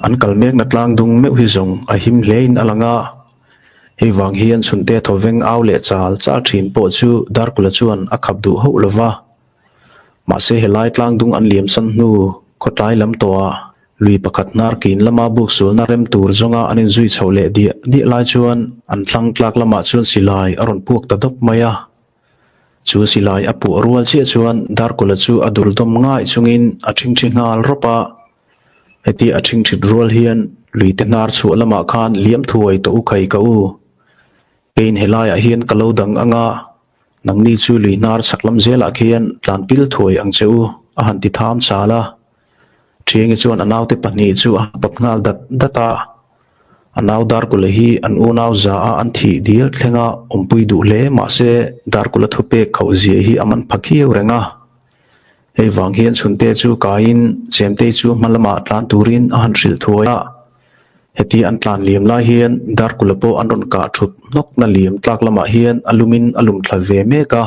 An kal mekna tlang dung meuh hi zawng a him hlein a lang a, hei vang hian chhunte thawveng au leh chal chal thin pawh chu Darkula chuan a khap duh hauh lo va. Mahse helai tlang dung an liam san hnu khawtlai lam tawhah lui pakhat hnar kin lama buk sualna rem tur zawnga an inzui chhoh leh diah diah lai chuan an thlang tlak lamah chuan silai a rawn puak ta dawp mai a. Chu silai a puah rual chiah chuan Darkula chu a dul dawm ngaih chungin a ṭhingṭhi nghal rawp a. Heti a ṭhingṭhit rual hian luite hnar chhuah lamah khan liam thuai tawh u khai ka u. Keiin helaiah hian ka lo dang ang a, nangni chu lui hnar chhak lam zelah khian tlan pil thuai ang che u, a han ti tham chal a. Ṭhiangi chuan a naute pahnih chu a pawt nghal dat dat a. A nau Darkula hi an unau za a an thih dil thleng a awmpui duh hle mahse Darkula thupek khauh zia hi a man pha khiau reng a. Hei vang hian chhunte chu kaiin Chemtei chu hma lamah tlan turin a han hrilh thuai a. Heti an tlan liam lai hian Darkula pawh an rawn kah thut hnawkna liam tlak lamah hian a lumin a lum thla ve mek a.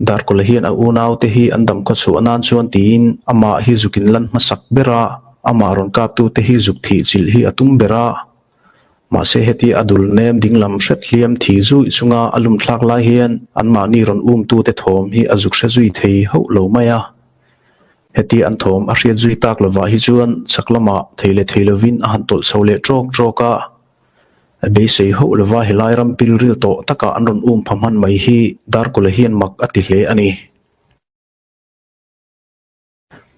Darkula hian a unaute hi an dam khawchhuah nan chuan tiin amah hi zuk in lan hmasak ber a, amah rawn kaptute hi zuk thih chilh hi a tum ber a. Mahse heti a dul nem dinglam hret hliam thi zui chunga a lum thlak lai hian anmahni rawn umtute thawm hi a zuk hre zui thei hauh lo mai a. Heti an thawm a hriat zui tak lovah hi chuan chak lamah thei leh thei lovin a han tawlh chho leh ṭawk ṭawk a. A beisei hauh lova helai ram pilril tawh takah an rawn um pha hman mai hi Darkula hian mak a ti hle a ni.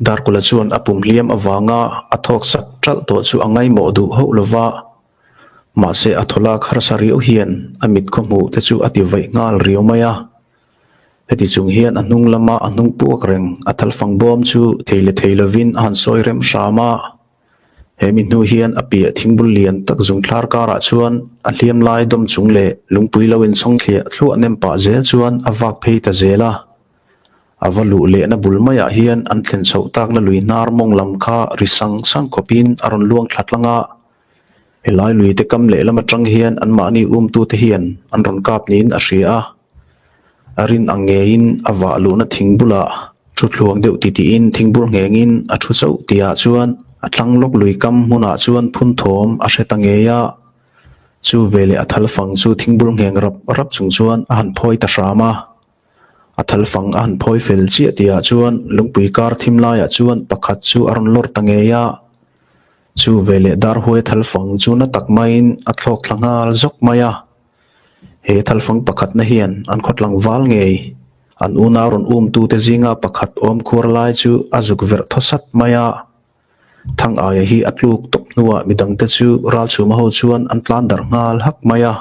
Darkula chuan a pum hliam avanga a thawk sak ṭalh tawh chu a ngaimawh duh hauh lova, mahse a thawlak harsa riau hian a mit khaw hmuh te chu a ti vaih nghal riau mai a. Heti chung hian a hnung lama a hnung puak reng a thalfang bawm chu thei leh thei lovin a han sawi rem hram a. He mi hnu hian a piah thingbul lian tak zung thlar karah chuan a hliam lai dawm chung leh lungpui lo inchhawng thliah thluah nem pah zel chuan a vak phei ta zel a. A va luh lehna bul maiah hian an thlen chhoh takna lui hnar mawng lam kha ri sang sang khawpin a rawn luang thla tlang a. Helai lui te kam lehlam atang hian anmahni umtute hian an rawn kap niin a hria a. A rin ang ngeiin a vah luhna thing bulah thu thluang deuh titiin thingbul nghengin a thu chauh tihah chuan a thlang lawk lui kam hmunah chuan phun thawm a hre ta ngei a. Chu veleh a thal fang chu thingbul ngheng rap rap chung chuan a han phawi ta hram a. A thal fang a han phawi fel chiah tihah chuan lungpui kar thim laiah chuan pakhat chu a rawn lawr ta ngei a. Chu veleh darhuai thal fang chu na tak maiin a thlawk thla nghal zawk mai a. He thalfang pakhatna hian an khawtlang val ngei, an unau rawn umtute zinga pakhat awm khuar lai chu a zuk verh thaw sat mai a. Thang aia hi a tluk tawp hnuah midangte chu ralchhuma ho chuan an tlan darh nghal hak mai a.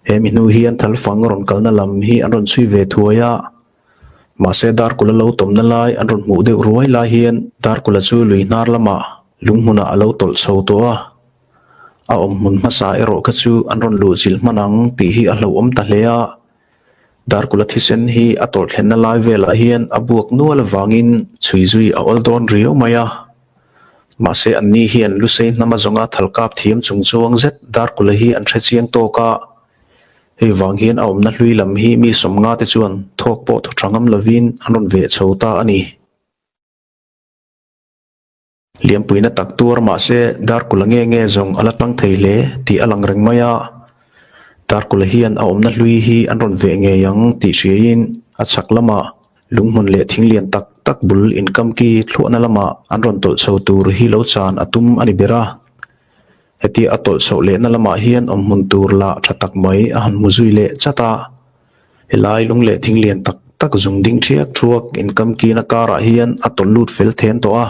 He mi hnu hian thalfang rawn kalna lam hi an rawn chhui ve thuai a. Mahse Darkula lo tawmna lai an rawn hmuh deuh ruai lai hian Darkula chu lui hnar lamah lunghmunah a lo tawlh chho tawh a. A awm hmun hmasa erawh kha chu an rawn luh chilh hman ang tih hi a hlauhawm ta hle a. Darkula thisen hi a tawlh thlenna lai velah hian a buak nual avangin chhui zui a awl dawn riau mai a. Mahse anni hian Lusei hnama zawnga thalkap thiam chung chuang zet Darkula hi an hre chiang tawk a. Hei vang hian a awmna hlui lam hi mi sawmnga te chuan thawk pawh thaw tha ngam lovin an rawn veh chho ta a ni. Liampuina tak tuar mahse Darkula nge nge zawng a la tang thei hle tih a lang reng mai a. Darkula hian a awmna hlui hi an rawn veh ngei ang tih hriaiin a chhak lamah lunghmun leh thing lian tak tak bul inkamki thluahna lamah an rawn tawlh chho tur hi lo chan a tum a ni ber a. Hetia a tawlh chhoh lehna lamah hian awmhmun tur lah tha tak mai a han hmu zui leh chat a. Helai lung leh thing lian tak tak zung ding thiak thuak inkamkina karah hian a tawlh lut fel then tawh a.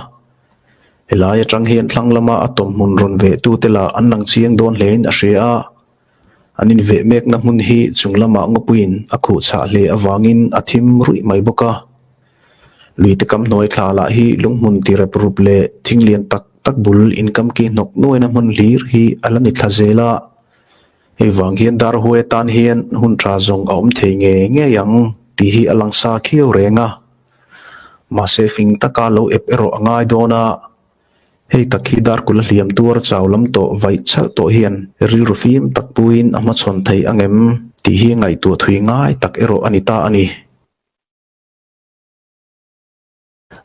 Helai atang hian thlang lama a tawmhmun rawn veh tute lah an lang chiang dawn hlein a hria a. An inveh mekna hmun hi chung lamah ngawpuiin a khuh chhah hle avangin a thim ruih mai bawk a. Luite kam hnuai thla lah hi lunghmun ti rep rup leh thing lian tak tak bul inkamki hnawk nuaina hmun hlir hi a la ni thla zel a. Hei vang hian Darhuai atan hian hun tha zawng a awm thei ngei ngei ang tih hi a lang sa khiau reng a. Mahse fing taka lo ep erawh a ngai dawn a. Hei tak hi Darkula hliam tuar chau lam tawh vaih chhalh tawh hian rilru fim tak puiin a hmachhawn thei ang em tih hi ngaihtuah thui ngai tak erawh a ni ta a ni.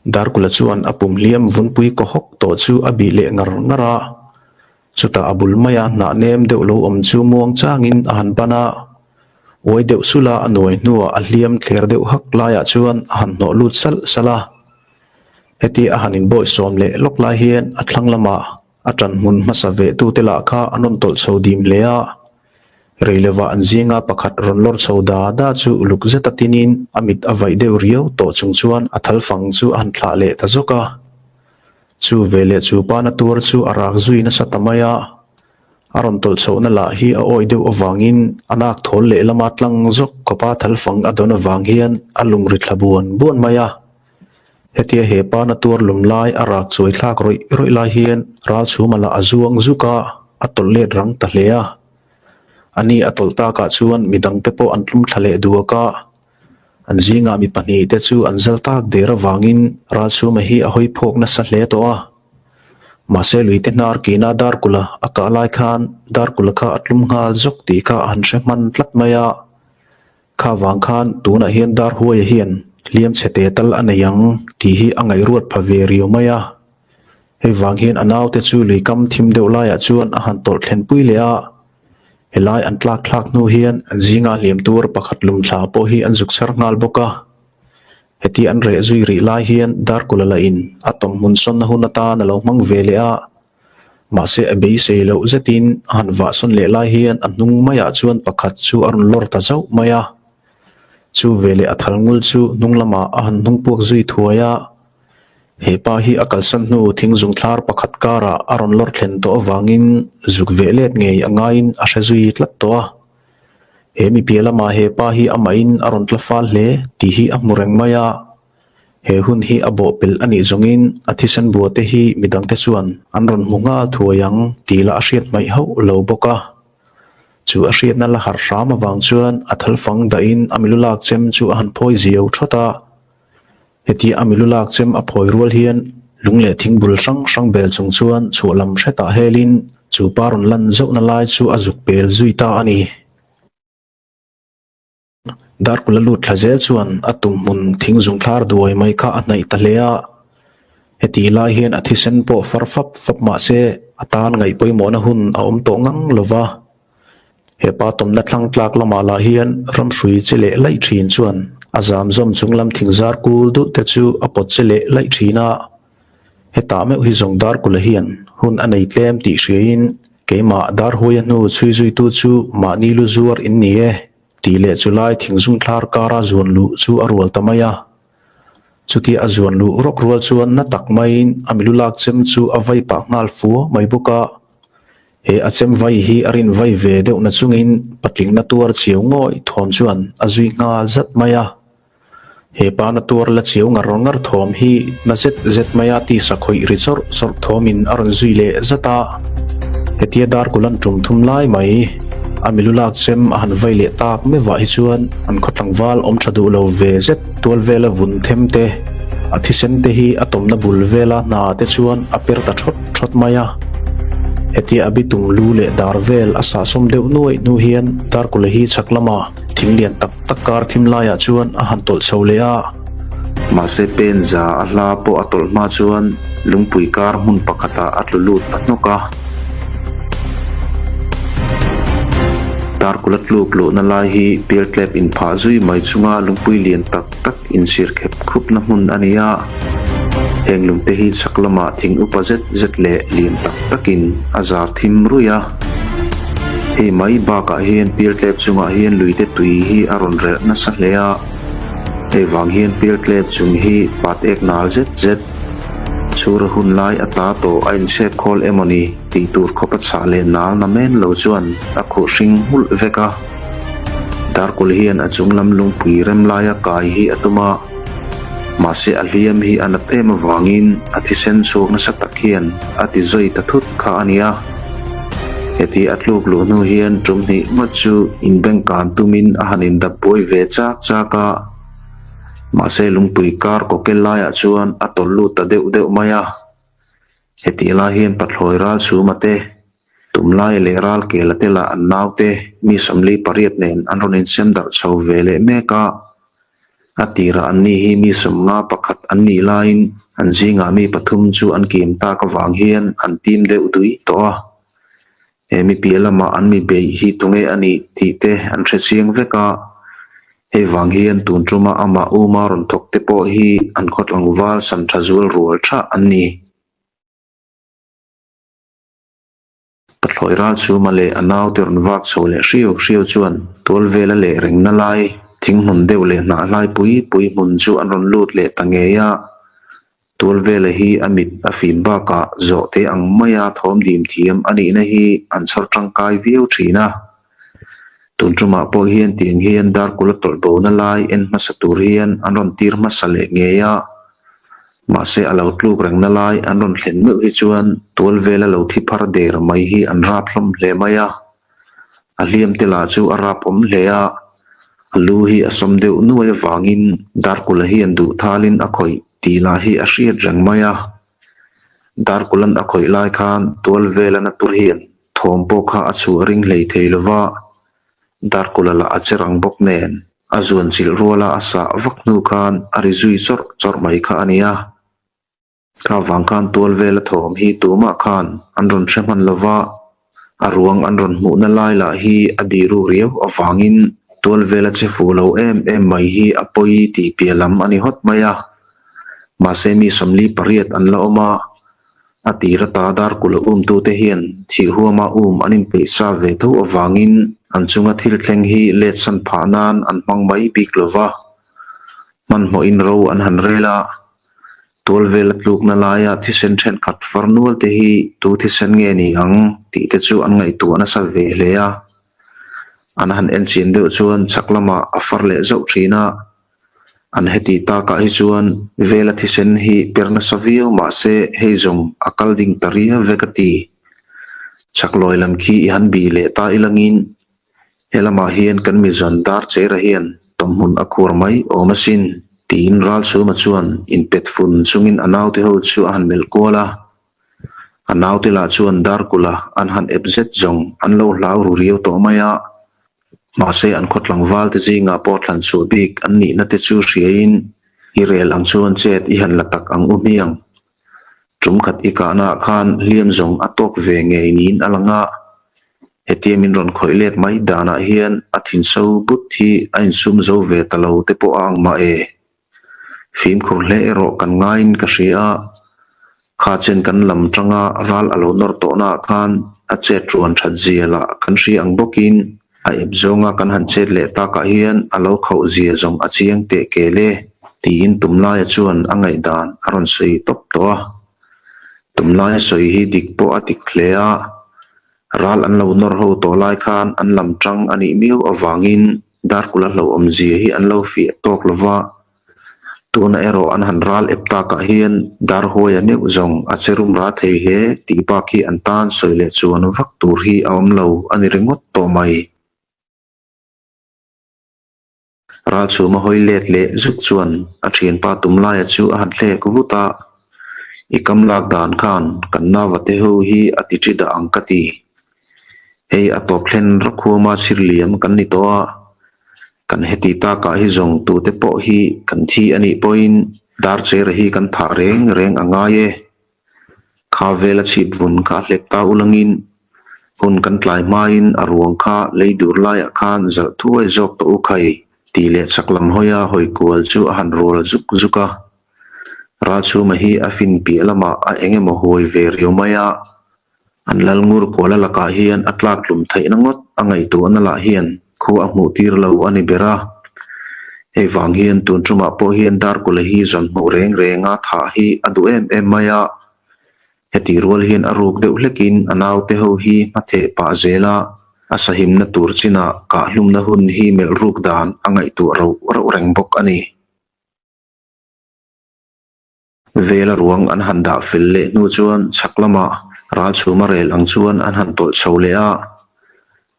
Darkula chuan a pum hliam vunpui kaw hawk tawh chu a bih leh ngar ngar a. Chutah a bul maia hnah nem deuh lo awm chu muang changin a han ban a. Uai deuh sulh a a nuai hnuah a hliam thler deuh hak laiah chuan a han hnawh lut salh salh a. Heti a han inbawisawm leh lawk lai hian a thlang lamah a ṭan hmun hmasa ve tute lah kha an rawn tawlh chho dim hle a. Rei lovah an zinga pakhat rawn lawr chho da da chu uluk zeta tinin a mit a vaih deuh riau tawh chung chuan a thal fang chu a han thlah leh ta zawk a. Chu veleh chu pana tuar chu a rak zui nasa ta mai a. A rawn tawlh chhohna lah hi a awi deuh avangin a nak thawl lehlama tlang zawk khawpa thal fang a dawn avang hian a lung ri thla buan buan mai a. Hetia he pa na tuar lum lai a rak chuai thlak rawih rawih lai hian ral chhuma lah a zuang zuk a, a tawlh let rang ta hle a. A ni a tawlh takah chuan midang te pawh an tlum thla leh duak a. An zingah mi pahnih te chu an zal tak der avangin ral chhuma hi a hawi phawk nasa hle tawh a. Mahse luite hnar kina Darkula a kah lai khan Darkula kha a tlum nghal zawk tih kha a han hre hman tlat mai a. Kha vang khan tunah hian Darhuaia hian hliam chhe te tal a nei ang tih hi a ngaihruat pha ve riau mai a. Hei vang hian a naute chu lui kam thim deuh laiah chuan a han tawlh thlenpui leh a. Helai an tlak thlak hnu hian zinga hliam tur pakhat lum thla pawh hi an zuk chhar nghal bawk a. Heti an reh zui rih lai hian Darkula lah in a tawm hmun sawnna hun atan a lo hmang ve leh a. Mahse a beisei loh zetin a han vah sawn leh lai hian a hnung maiah chuan pakhat chu a rawn lawr ta zauh mai a. Chu veleh a thal ngul chu hnung lamah a han hnung puak zui thuai a. He pa hi a kalsan hnu thing zung thlar pakhat karah a rawn lawr thlen tawh avangin zuk veh let ngei a ngaiin a hre zui tlat tawh a. He mi piah lamah he pa hi amahin a rawn tla fal hle tih hi a hmu reng mai a. He hun hi a bawhpelh a nih zawngin a thisen bua te hi midangte chuan an rawn hmu nghal thuai ang tih lah a hriat hmaih hauh lo bawk a. Chu a hriatna la harh hram avang chuan a thal fang dahin a milu lak chem chu a han phawi ziau thawt a. Hetia a milu lak chem a phawi rual hian lung leh thing bul hrang hrang bel chung chuan chhuah lam hretah helin chu pa rawn lan zauhna lai chu a zuk pel zui ta a ni. Darkula lut thla zel chuan a tum hmun thing zung thlar duai mai kha a hnaih ta hle a. Heti lai hian a thisen pawh far fap fap mah se a tan ngaih pawimawhna hun a awm tawh ngang lo va. He pa tawmna thlang tlak lamah lah hian ramhrui che leh laih thin chuan a zam zawm chung lam thing zar kul dulh te chu a pawt che leh laih thin a. Hetah meuh hi zawng Darkula hian hun a nei tlem tih hriain keimah Darhuaia hnu chhui zuitu chu mahni lu zuar in ni e tih leh chu lai thingzung thlar kara zuan luh chu a rual ta mai a. Chutia a zuan luh rawk rual chuan na tak maiin a milu lak chem chu a vai pah nghal fua mai bawk a. He a chem vai hi a rin vai ve deuh na chungin patling na tuar chiau ngawih thawm chuan a zui nghal zat mai a. He pa na tuar la chiau ngar ngar thawm hi na zet zet maia tisa khawih ri chawrh chawrh thawmin a rawn zui leh zat a. Hetia darkul an tum thum lai mai a milu lak chem a han vai leh tak mevah hi chuan an khaw tlangval awm tha duh lo ve zet tual vela vun them te, a thisen te hi a tawmna bul vela hna te chuan a per ta thawt thawt mai a. Hetia a bitum lu leh dar vel a sahsawm deuh nuaih hnu hian darkula hi chhak lamah thing lian tak tak kar thim laiah chuan a han tawlh chho leh a. Mahse pen za a hla pawh a tawlh hma chuan lungpui kar hmun pakhatah a tlu lut ta hnawk a. Darkula tluk luhna lai hi pialtlep inphah zui mai chunga lungpui lian tak tak insir khep khupna hmun a ni a. Heng lungte hi chhak lamah thing upa zet zet leh lian tak takin a zar thim ruih a. Hei mai bakah hian pialtlep chungah hian luite tui hi a rawn relh nasa hle a. Hei vang hian pialtlep chung hi pat ek nal zet zet chhura hun lai a ta tawh a inchhek khawl emawni tih tur khawp a chhah leh nal na men lo chuan a khuh hring nghulh vek a. Darkul hian a chung lam lungpui rem laia kai hi a tum a, mahse a hliam hi a nat em avangin a thisen chhuak nasa tak hian a ti zawi ta thut kha a ni a. Heti a tluk luh hnu hian tum hnih ngawt chu inbengkan tumin a han indap buai ve chak chak a, mahse lungpui kar kawkel laiah chuan a tawlh lut ta deuh deuh mai a. Hetih lai hian pathlawi ral chhuma te, tumlai leh ral kela te lah an naute mi 48 nen an rawn insem darh chho ve leh mek a. A tirah anni hi mi 51 an nih laiin an zingah mi pathum chu an kim tak avang hian an tim deuh dui tawh a. He mi piah lamah an mi beih hi tunge a nih tih te an hre chiang vek a. Hei vang hian tun tuma amah uma rawn thawk te pawh hi an khaw tlangval san tha zual rual tha an ni. Pathlawi ral chhuma leh a naute rawn vak chho leh hriau hriau chuan tual vela leh rengna lai thing hmun deuh leh hnah hlai pui pui hmun chu an rawn lut leh ta ngei a. Tual vela hi a mit a fim bakah zawhte ang maia thawm dim thiam a nihna hi an chhawr tangkai viau thin a. Tun tumah pawh hian tiang hian Darkula tawlh bona lai en hmasa tur hian an rawn tir hmasa leh ngei a. Mahse a lo tluk rengna lai an rawn thlen meuh hi chuan tual vela lo thi phar der mai hi an rap hlawm hle mai a. A hliam te lah chu a rap awm hle a, a lu hi a sawm deuh nuai avangin Darkula hian duh thalin a khawih tih lah hi a hriat reng mai a. Darkula'n a khawih lai khan tual vela na tur hian thawm pawh kha a chhuah ring hlei thei lova, Darkula lah a che rang bawk nen a zuan chilh ruala a sah vak hnu khan a ri zui chawrh chawrh mai kha a nia. Kha vang khan tual vela thawm hi tumah khan an rawn hre hman lova, a ruang an rawn hmuhna lai lah hi a biru riau avangin tual vela che fuh lo em em mai hi a pawi tih piah lam a ni hawt mai a. Mahse mi 48 an la awm a, A tir ata Darkula umtute hian thih huama um an inpeih sa ve tho avangin an chunga thil thleng hi let san phah nan an hmang mai bik lo va. Hmanhmawhin ro an han rel a, tual vela tlukna laia thisen thenkhat far nual te hi tu thisen nge ni ang tih te chu an ngaihtuah nasa ve hle a. An han enchian deuh chuan chhak lamah a far leh zauh thin a. An heti takah hi chuan Vela thisen hi per nasa viau mahse hei zawng a kal ding ta riau vek a ti. Chhaklawi lam khi i han bih leh ta ilangin he lamah hian kan mizawn dar chera hian tawmhmun a khuar mai awm asin tiin Ralchhuma chuan inpet fun chungin a naute ho chu a han melh kual a. A naute lah chuan Darkula an han ep zet zawng an lo hlau ru riau tawh mai a. Mahse an khaw tlangval te zingah pawh thlan chhuah bik an nihna te chu hriain i rel ang chuan chet i han la tak ang u hmiang. Tum khat i kahnaah khan hliam zawng a tawk ve ngei niin a lang a, hetia min rawn khawih let mai danah hian a thinso but hi a insum zo ve ta lo te pawh a ang mah e. Fimkhur hle erawh kan ngaiin ka hria a, kha chen kan lam tanga ral a lo nawr tawhnaah khan a chet ruan that zia lah kan hria ang bawkin a ep zawnga kan han chet leh takah hian a lo khauh zia zawng a chiang teh kel e tiin Tumlaia chuan a ngaihdan a rawn sawi tawp tawh a. Tumlaia sawi hi dik pawh a dik hle a, Ral an lo nawr ho tawh lai khan an lam tang a nih miau avangin Darkula hlauhawm zia hi an lo fiah tawk lo va, tuna erawh an han ral ep takah hian Darhuaia meuh zawng a che rum ra thei hle tih bak hi an tan sawi leh chuan vak tur hi a awm lo a ni ringawt tawh mai. Ralchhuma hawi let leh zuk chuan a thianpa Tumlaia chu a han thlek vut a, I kam lak dan khan kan nauvate ho hi a ti ṭi dah ang ka ti. Hei a tawp thlen Rakhuama chhirliam kan ni tawh a, kan heti takah hi zawng tute pawh hi kan thi a nih pawhin Darchera hi kan thah reng reng a ngai e. Kha vela chhip vun kha a hlep ta ulangin hun kan tlai hmain a ruang kha lei dur laiah khan zalh thuai zawk tawh u khai tih leh chak lam hawia hawi kual chu a han rual zuk zuk a. Ralchhuma hi a fin piah lamah a eng emaw huai ve riau mai a, an lal ngur kuala lakah hian a tlak tlum theihna ngawt a ngaihtuahna lah hian khu a hmuh tir lo a ni ber a. Hei vang hian tun tumah pawh hian Darkula hi zawn hmuh reng renga thah hi a duh em em mai a. Hetih rual hian a ruk deuh hlekin a naute ho hi hmatheh pah zel a, a sahimna tur chinah kahhlumna hun hi melh ruk dan a ngaihtuah rauh rauh reng bawk a ni. Vela ruang an han dah fel leh hnu chuan chhak lamah Ralchhuma rel ang chuan an han tawlh chho leh a.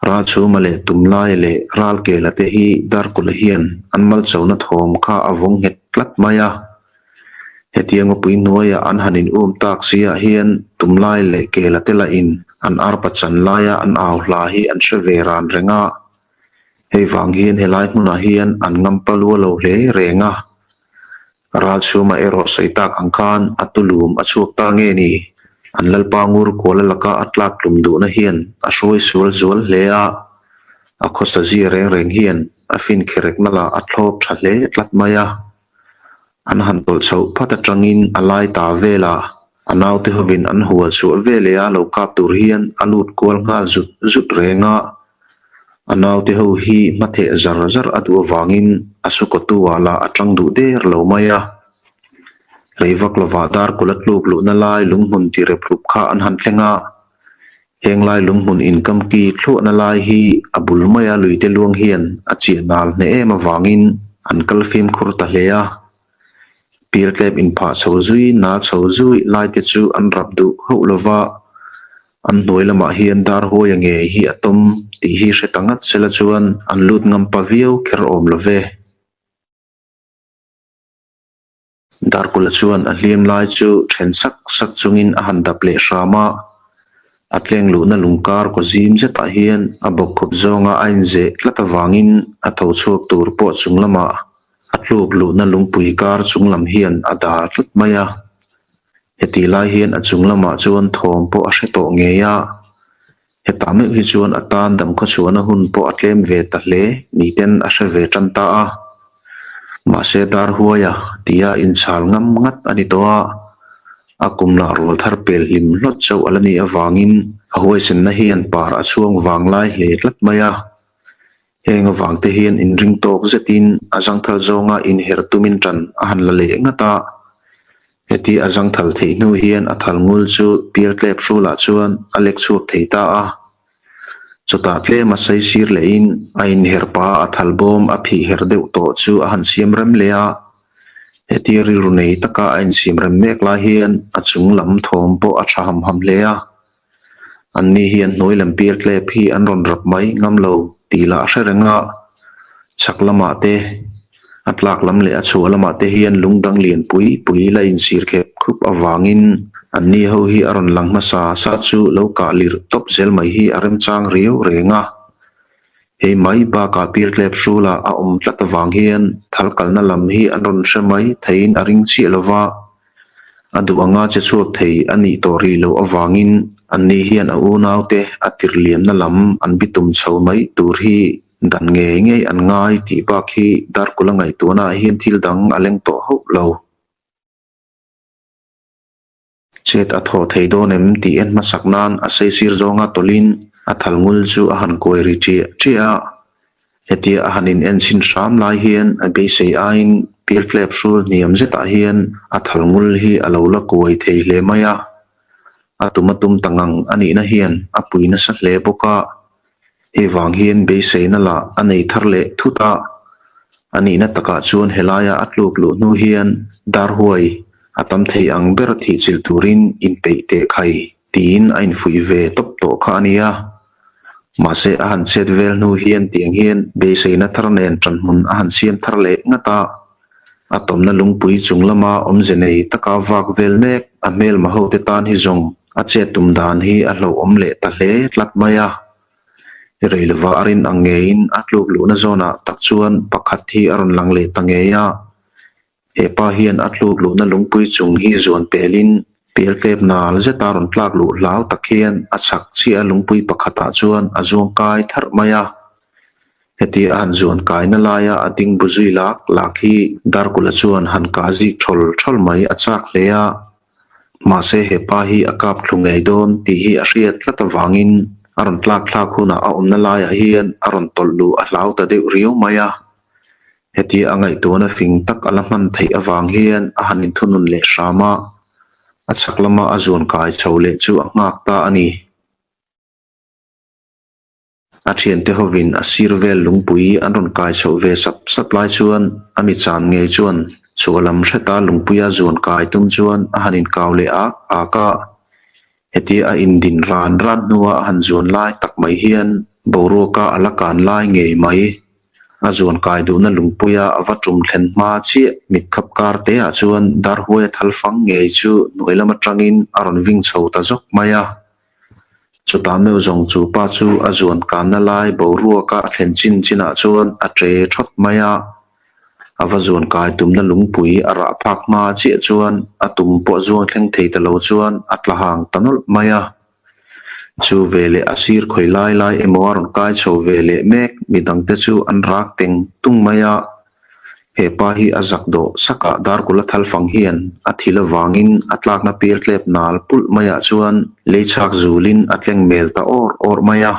Ralchhuma leh Tumlaia leh Ralkela te hi Darkula hian an malchona thawm kha a vawng nghet tlat mai a. Hetia ngawpui hnuaia an han in um tak siah hian Tumlaia leh Kela te lahin an arpa chan laia an au hla hi an hre ve ran reng a. Hei vang hian helai hmunah hian an ngampa lua lo hle reng a. Ralchhuma erawh sawi tak ang khan a tulum a chhuak ta nge ni? An Lalpa ngur kuala laka a tlak tlum duhna hian a hruai sual zual hle a, a khawsa zia reng reng hian a finkherekna lah a thlawp tha hle tlat mai a. An han tawlh chhoh phat atangin a lai ta vel a, a naute hovin an hual chhuah veleh a lo kap tur hian a lut kual nghal zut zut reng a. A naute ho hi hmatheh zar zar a duh avangin a sukawtu ah lah a tang duh der lo mai a. Rei vak lovah Darkula tluk luhna lai lunghmun ti rep rup kha an han thleng a. Heng lai lunghmun inkamki thluahna lai hi a bul maia luite luang hian a chiah nal hneh em avangin an kal fimkhur ta hle a. Pialtlep inphah chho zui nal chho zui laite chu an rap duh hauh lova, an hnuai lamah hian dar huaia ngei hi a tawm tih hi hre ta ngat sela chuan an lut ngam pa viau kher awm lo ve. Darkula chuan a hliam lai chu then sak sak chungin a han dap leh hram a, a tleng luhna lungkar kaw zim zetah hian a bawkkhup zawnga a inzeh tlat avangin a tho chhuak tur pawh chung lamah a tluk luhna lungpui kar chung lam hian a dar tlat mai a. Hetih lai hian a chung lamah chuan thawm pawh a hre tawh ngei a, Hetah meuh hi chuan a tan damkhawchhuahna hun pawh a tlem ve ta hle niten a hre ve tan ta a. Mahse Darhuaia tia inchhal ngam ngat a ni tawh a, a kum lah rual thar pel hlim hlawt chauh a la nih avangin a huaisenna hian par a chhuang vang lai hle tlat mai a. Heng avang te hian inring tawk zetin a zangthal zawnga inher tumin tan a han la leh ngat a. Heti a zangthal theih hnu hian a thal ngul chu pialtlep hrulah chuan a lek chhuak thei ta a. Chutah tlem a sai sir lehin a inher pa a thal bawm a phih her deuh tawh chu a han siam rem leh a. Heti rilru nei taka a insiam rem mek lai hian a chung lam thawm pawh a tha ham ham hle a. Anni hian hnuai lam pial tlep hi an rawn rap mai ngam lo tih lah a hre reng a, chhak lamah te, a tlak lam leh a chhuah lamah te hian lung dang lian pui pui la insir khep khup avangin anni ho hi a rawn lang hmasa sa chu lo kah lirh tawp zel mai hi a remchang riau reng a. Hei mai bakah pial tlep hrulah a awm tlat avang hian thal kalna lam hi an rawn hre mai theiin a ring chiah lo va. A duh anga che chhuak thei a nih tawh rih loh avangin anni hian a unaute a tirhliamna lam an bitum chho mai tur hi dan ngei ngei an ngai tih bak hi Darkula ngaihtuahnaah hian thil dang a leng tawh hauh lo. Chet a thawh thei dawn em tih en hmasak nan a saisir zawnga tawlhin a thal ngul chu a han kuai ri ṭiah ṭiah a. Hetia a han in en chhin hram lai hian a beisei aiin pialtlep hrul hniam zetah hian a thal ngul hi a lo la kuai thei hle mai a. A tum a tum ta ngang a nihna hian a pui nasa hle bawk a. Hei vang hian beiseina lah a nei thar leh thut a. A nihna takah chuan helaia a tluk luh hnu hian Darhuai a tam thei ang ber thihchilh turin inpeih teh khai tiin a infuih ve tawp tawh kha a nia. Mahse a han chet vel hnu hian tiang hian beiseina thar nen ṭanhmun a han siam thar leh ngat a, a tawmna lungpui chung lama awmze nei taka vak vel mek a hmelma hote tan hi zawng a chet tum dan hi a hlauhawm leh ta hle tlat mai a. Rei lova a rin ang ngeiin a tluk luhna zawnah tak chuan pakhat hi a rawn lang leh ta ngei a. He pa hian a tluk luhna lungpui chung hi zuan pelin pialtlep nal zeta rawn tlak luh hlau tak hian a chhak chiah a lungpui pakhatah chuan a zuang kai tharh mai a. Heti a han zuan kaina laia a ding bu zui lak lak hi Darkula chuan han kah zik thawl thawl mai a chak hle a. Mahse he pa hi a kap thlu ngei dawn tih hi a hriat tlat avangin a rawn tlak thlak hunah a awmna laiah hian a rawn tawlh luh a hlau ta deuh riau mai a. Hetia a ngaihtuahna fing tak a la hman theih avang hian a han inthunun leh hram a, a chhak lama a zuan kai chho leh chu a nghak ta a ni. A thiante hovin a sir vel lungpui an rawn kai chhoh ve sap sap lai chuan a mi chan ngei chuan chhuah lam hreta lungpuia zuan kai tum chuan a han inkau leh ak ak a. Hetia a indin ran ran hnua a han zuan lai tak mai hian boruaka a la kan lai ngei mai. A zuan kai duhna lungpuia a va tum thlen hma chiah mit khap kar te ah chuan Darhuaia thal fang ngei chu hnuai lam atangin a rawn ving chho ta zawk mai a. Chutah meuh zawng chu pa chu a zuan kanna lai boruaka a thlen chin chinah chuan a ṭe ṭhawt mai a. A va zuan kai tumna lungpui a rah phak hma chiah chuan a tum pawh zuang thleng thei ta lo chuan a tla hang ta nawlh mai a. Chu veleh a sir khawi lai lai emaw a rawn kai chho ve leh mek midangte chu an rak teng tung mai a. He pa hi a zak dawh sakah Darkula thalfang hian a thil avangin a tlakna pial tlep nal pulh maiah chuan lei chhak zulin a tleng mel ta awr awr mai a.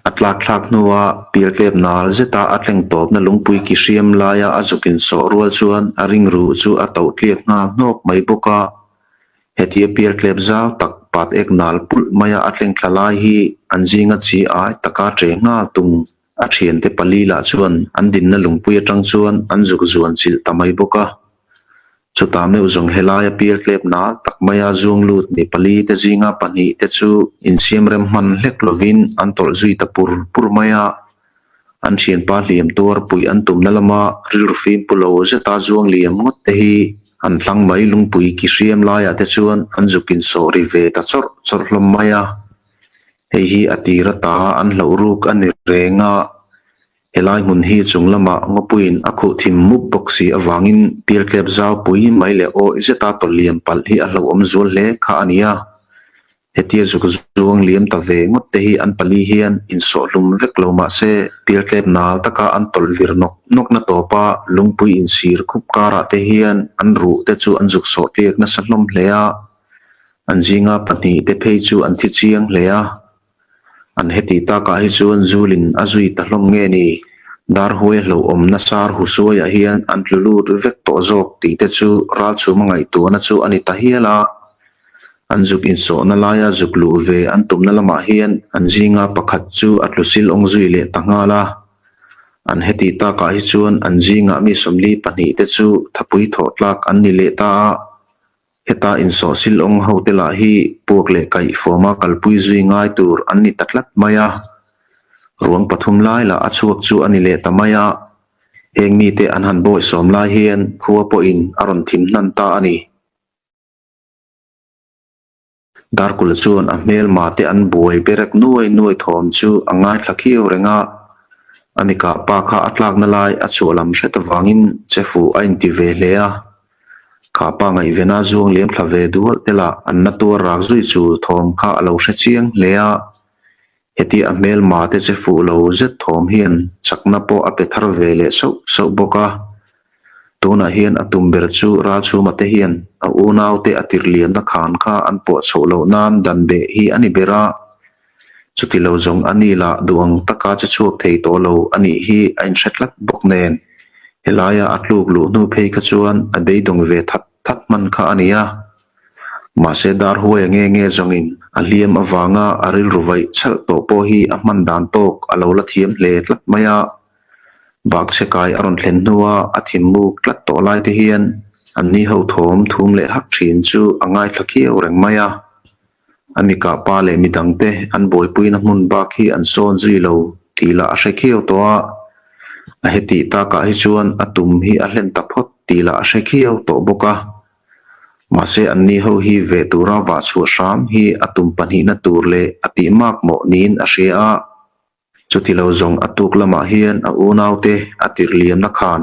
A tlak thlak hnua pial tlep nal zeta a tleng tawpna lungpui ki hriam laia a zuk insawh rual chuan a ring ruh chu a toh tliak nghal hnawk mai bawk a. Hetia pial tlep zau tak pat ek nal pulh maia a tleng thla lai hi an zinga chi ai taka ṭe nghal tung A thiante pali lah chuan an dinna lungpui atang chuan an zuk zuan chilh ta mai bawk a. Chutah meuh zawng helaia pial tlep nal tak maia zuang lut mi pali te zinga pahnih te chu insiam rem hman hlek lovin an tawlh zui ta pur pur mai a. An thianpa hliam tuar puih an tumna lama rilru fim pu lo zeta zuang liam ngawt te hi an thlang mai lungpui ki hriam laiah te chuan an zuk insawh ri ve ta chawrh chawrh hlawm mai a. Hei hi a tir ata an hlauh ruk a ni reng a, helai hmun hi chung lamah ngawpuiin a khuh thim mup bawk si avangin pialtlep zau pui mai leh awih zeta tawlh liam palh hi a hlauhawm zual hle kha a ni a. Hetia zuk zuang liam ta ve ngawt te hi an pali hian insawhhlum vek lo mah se pialtlep nal taka an tawlh vir nawk nawkna tawpa lungpui insir khup karah te hian an ruh te chu an zuk sawh tliak nasa hlawm hle a. An zinga pahnih te phei chu an thi chiang hle a, an heti takah hi chuan Zulin a zui ta hlawm nge ni? Darhuai hlauhawmna sar husuaiah hian an tlu lut vek tawh zawk tih te chu ralchhuma ngaihtuahna chu a ni ta hial a. An zuk insawhna laia zuk luh ve an tumna lamah hian an zinga pakhat chu a tlu sil awng zui leh ta nghal a. An heti takah hi chuan an zingah mi 42 te chu thapui thawh tlak an ni leh ta a. Heta insawh silawng hote lah hi puak leh kaih fawma kalpui zui ngai tur an ni ta tlat mai a. Ruang pathum lai lah a chhuak chu a ni leh ta mai a. Heng mite an han bawisawm lai hian khua pawhin a rawn thim hnan ta a ni. Darkula chuan a hmelma te an buai berek nuai nuai thawm chu a ngaithla khiau reng a. A mikah pa kha a tlakna lai a chhuah lam hret avangin che fuh a inti ve hle a. Kha pa ngaihvena zuang liam thla ve dual te lah an na tuar rak zui chul thawm kha a lo hre chiang hle a. Hetia a hmelma te che fuh lo zet thawm hian chakna pawh a pe thar ve leh sauh sauh bawk a. Tunah hian a tum ber chu Ralchhuma te hian a unaute a tirhliamna khan kha an pawh chhoh loh nan dan beh hi a ni ber a. Chuti lo zawng a ni lah duh ang taka che chhuak thei tawh lo a nih hi a inhre tlat bawk nen helaia a tluk luh hnu phei kha chuan a beidawng ve that that hman kha a ni a. Mahse dar huai a nge nge zawngin a hliam avanga a rilru vaih chhalh tawh pawh hi a hman dan tawk a lo la thiam hle tlat mai a. Bak chhe kai a rawn thlen hnua a thin muk tlat tawh lai te hian an ni ho thawm thum leh hak thin chu a ngaithla khiau reng mai a. A mikah pa leh midangte an buaipuina hmun bak hi an sawn zui lo tih lah a hre khiau tawh a. A hetih takah hi chuan a tum hi a hlen ta phawt tih lah a hre khiau tawh bawk a. Mahse anni ho hi ve tura vah chhuah hram hi a tum pahnihna tur leh a tih mak mawh niin a hria a. Chuti lo zawng a tuk lamah hian a unaute a tirh liamna khan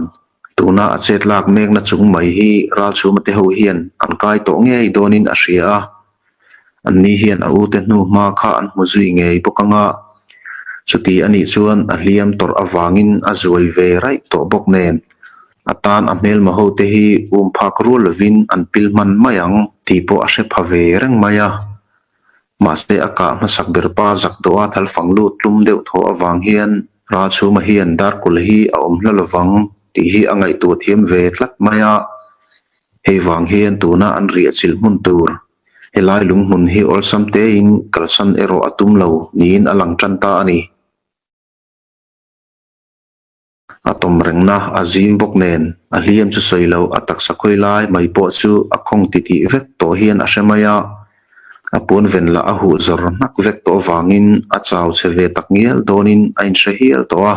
tuna a chet lak mekna chung mai hi Ralchhuma te ho hian an kai tawh ngei dawnin a hria a. Anni hian a ute hnu hma kha an hmu zui ngei bawk anga chuti a nih chuan a hliam tawrh avangin a zuai ve raih tawh bawk nen a tan a hmelma ho te hi um phak rual lovin an pil hman mai ang tih pawh a hre pha ve reng mai a. Mahse a kah hmasak ber pa zak dawh a thalfang lut tlum deuh thaw avang hian Ralchhuma hian Darkul hi a awm hla lovang tih hi a ngaihtuah thiam ve tlat mai a. Hei vang hian tuna an riah chilh hmun tur helai lunghmun hi awlsam tein kalsan erawh a tum lo niin a lang tan ta a ni. A tawm rengna a zim bawk nen a hliam chu sawi lo a taksa khawi lai mai pawh chu a khawng titih vek tawh hian a hre mai a, a puan ven lah a huh zawr hnak vek tawh avangin a chau chhe ve tak ngial dawnin a inhre hial tawh a.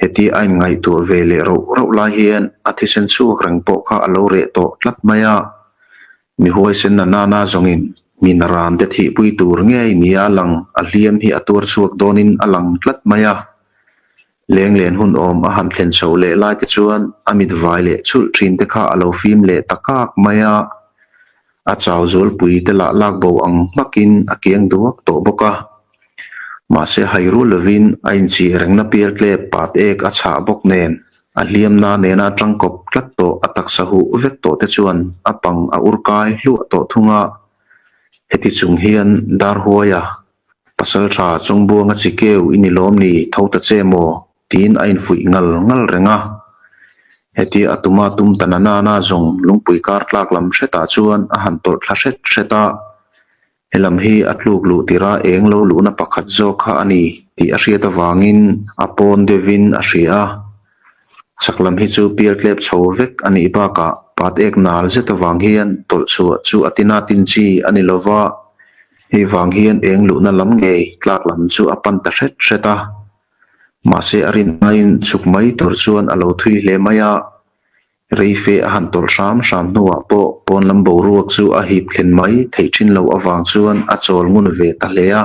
Hetia a inngaihtuah ve leh roh roh lai hian a thisen chhuak reng pawh kha a lo reh tawh tlat mai a, mi huaisen na nana zawngin. Mi naran te thihpui tur ngei nia a lang, a hliam hi a tuar chhuak dawnin a lang tlat mai a. Lenglen hun awm a han thlen chho leh lai te chuan a mit vai leh chhulh thin te kha a lo fim leh ta kak mai a. A chau zualpui te lah lak bo ang hmakin a kiang duak tawh bawk a. Mahse hairu lovin a inchih rengna pial tlep pat ek a chhah bawk nen, a hliamna nena tangkawp tlat tawh a taksa huh vek tawh te chuan a pang a ur kai hluah tawh thung a. Heti chung hian Darhuaia, Pasaltha Chawngbuanga chi keu i ni lawm ni tho ta che maw? tiin a infuih ngal ngal reng a. Hetia a tuma tum ta na nana zawng lungpui kar tlak lam hretah chuan a han tawlh thla hret hret a. Helam hi a tluk luh tirha eng lo luhna pakhat zawk kha a ni tih a hriat avangin a pawn deuhin a hria a. Chhak lam hi chu pial tlep chho vek a nih bakah pat ek nal zet avang hian tawlh chhuah chu a tina tin chi a ni lova, hei vang hian eng luhna lam ngei tlak lam chu a pan ta hret hret a. Mahse a rin hmain chhuk mai tur chuan a lo thui hle mai a. Reife a han tawlh hram hram hnuah pawh pawn lam boruak chu a hip thlen mai theih thin loh avang chuan a chawl ngun ve ta hle a.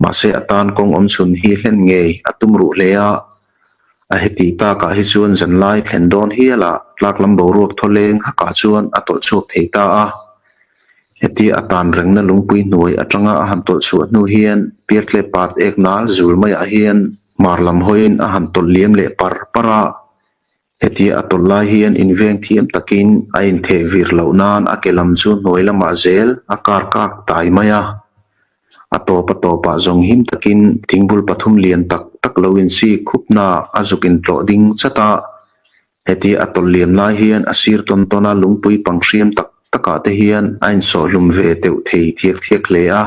Mahse a tan kawng awm chhun hi hlen ngei a tum ruh hle a. A heti takah hi chuan zanlai thlen dawn hialah tlak lam boruak thaw leng hakah chuan a tawlh chhuak thei ta a. Heti a tan rengna lungpui hnuai atanga a han tawlh chhuah hnu hian Pialtle pat ek nal zul maiah hian hmar lam hawiin a han tawlh liam leh par par a. Hetia a tawlh lai hian inveng thiam takin a intheh vir loh nan a ke lam chu hnuai lamah zel a kar kak tai mai a. A tawp a tawpah zawng him takin thingbul pathum lian tak tak lo insik khupna a zuk intlawh ding chat a. Hetia a tawlh liam lai hian a sir tawn tawn a lungpui pang hriam tak takah te hian a insawhhlum ve teuh thei thiak thiak hle a.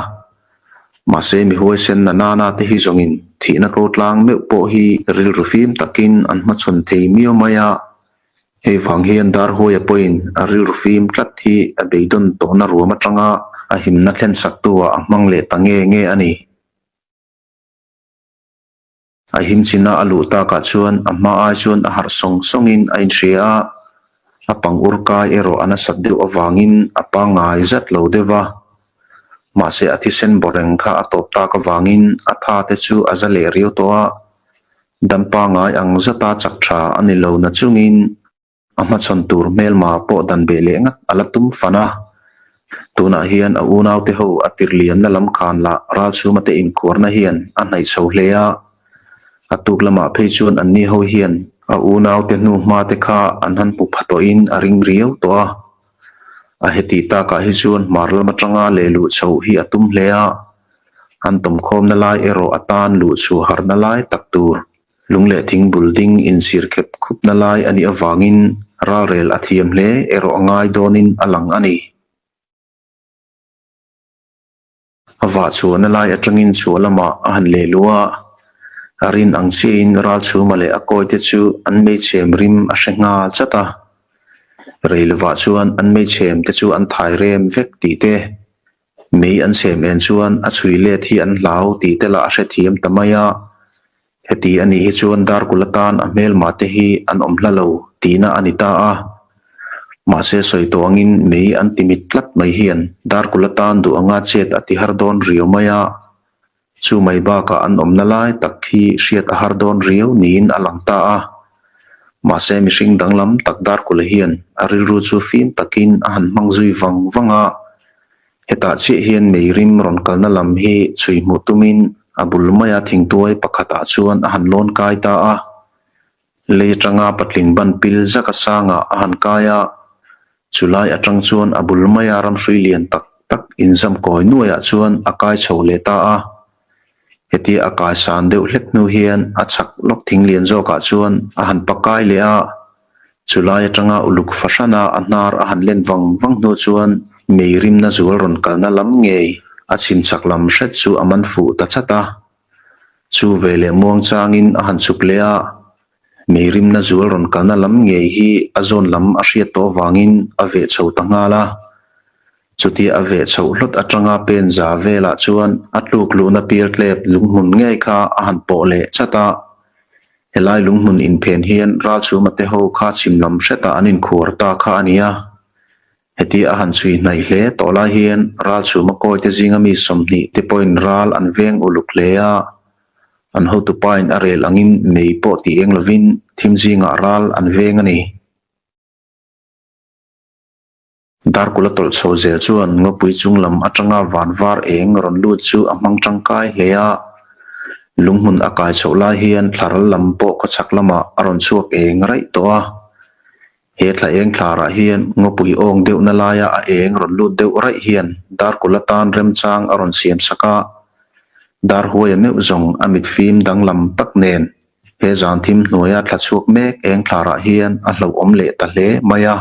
Mahse mi huaisen na nana te hi zawngin thihna ko tlang meuh pawh hi rilru fim takin an hmachhawn thei miau mai a. Hei vang hian Darhuaia pawhin a rilru fim tlat hi a beidawn tawhna ruam atanga a himna thlen saktu-ah a hmang leh ta nge nge a ni. A him china a luh takah chuan a hma ai chuan a harh sawng sawngin a inhria a, a pang ur kai erawh a nasat deuh avangin a pangngai zat lo deuh va. Mahse a thisen bawreng kha a tawp tak avangin a tha te chu a za leh riau tawh a, dam pangngai ang zata chak tha a ni lo na chungin A hmachhawn tur hmelma pawh dan beh leh ngat a la tum fan a. Tunah hian a unaute ho a tirhliamna lam khan lah Ralchhuma te inkhuarna hian a hnaih chho hle a. A tuk lamah phei chuan anni ho hian a unaute hnu hma te kha an han hmu pha tawhin a ring riau tawh a. A heti takah hi chuan hmar lam atanga lehluh chhoh hi a tum hle a. An tawmkhawmna lai erawh a tan luhchhuah harna lai tak tur Lung leh thing bul ding insir khep khupna lai a nih avangin ralrel a thiam hle erawh a ngai dawnin a lang a ni. A vah chhuahna lai atangin chhuah lamah a han leh luh a, a rin ang chiahin Ralchhuma leh a kawite chu an meichhem rim a hre nghal chat a. Rei lovah chuan an meichhem te chu an thai rem vek tih te, mei an chhem en chuan a chhui let hi an hlau tih te lah a hrethiam ta mai a. Heti a nih hi chuan Darkul atan a hmelma te hi an awm hla lo tihna a ni ta a. Mahse sawi tawh angin mei an ti mit tlat mai hian Darkul atan duh anga chet a ti har dawn riau mai a. Chu mai bakah an awmna lai tak hi hriat a har dawn riau niin a lang ta a. Mahse mihring danglam tak Darkula hian a rilru chu fim takin a han hmang zui vang vang a. Hetah chiah hian mei rim rawn kalna lam hi chhui hmuh tumin a bul maia thingtuai pakhatah chuan a han lawn kai ta a. Lei atanga patling ban pil zaka sangah a han kai a, chulai atang chuan a bul maia ramhrui lian tak tak inzam kawi nuaiah chuan a kai chho leh ta a. Hetia a kai san deuh hlek hnu hian a chhak lawk thing lian zawkah chuan a han pakai leh a, Chulai atanga uluk fahrana a hnar a han len vang vang hnu chuan mei rimna zual rawn kalna lam ngei a chhim chak lam hret chu a man fuh ta chat a. Chu veleh muang changin a han chhuk leh a, mei rimna zual rawn kalna lam ngei hi a zawn lam a hriat tawh avangin a veh chho ta nghal a. Chutia a veh chhoh hlawt atanga pen za velah chuan a tluk luhna pial tlep lunghmun ngei kha a han pawh leh chat a. Helai lunghmun inphen hian Ralchhuma te ho kha chhim lam hretah an inkhuar ta kha a ni a. Hetia a han chhui hnaih hle tawh lai hian Ralchhuma kawite zinga mi 20 te pawhin ral an veng uluk hle a, an hotupain a rel angin mei pawh tih eng lovin thim zingah ral an veng a ni. Darkula tawlh chho zel chuan ngawpui chung lam atanga van var eng rawn lut chu a hmang tangkai hle a, lunghmun a kai chhoh lai hian thlaral lam pawh khawchhak lamah a rawn chhuak eng raih tawh a. He thla eng thlarah hian ngawpui awng deuhna laia a eng rawn lut deuh raih hian Darkula tan remchang a rawn siam sak a, Darhuaia meuh zawng a mit fim danglam tak nen He zan thim hnuaia thla chhuak mek eng thlarah hian a hlauhawm leh ta hle mai a.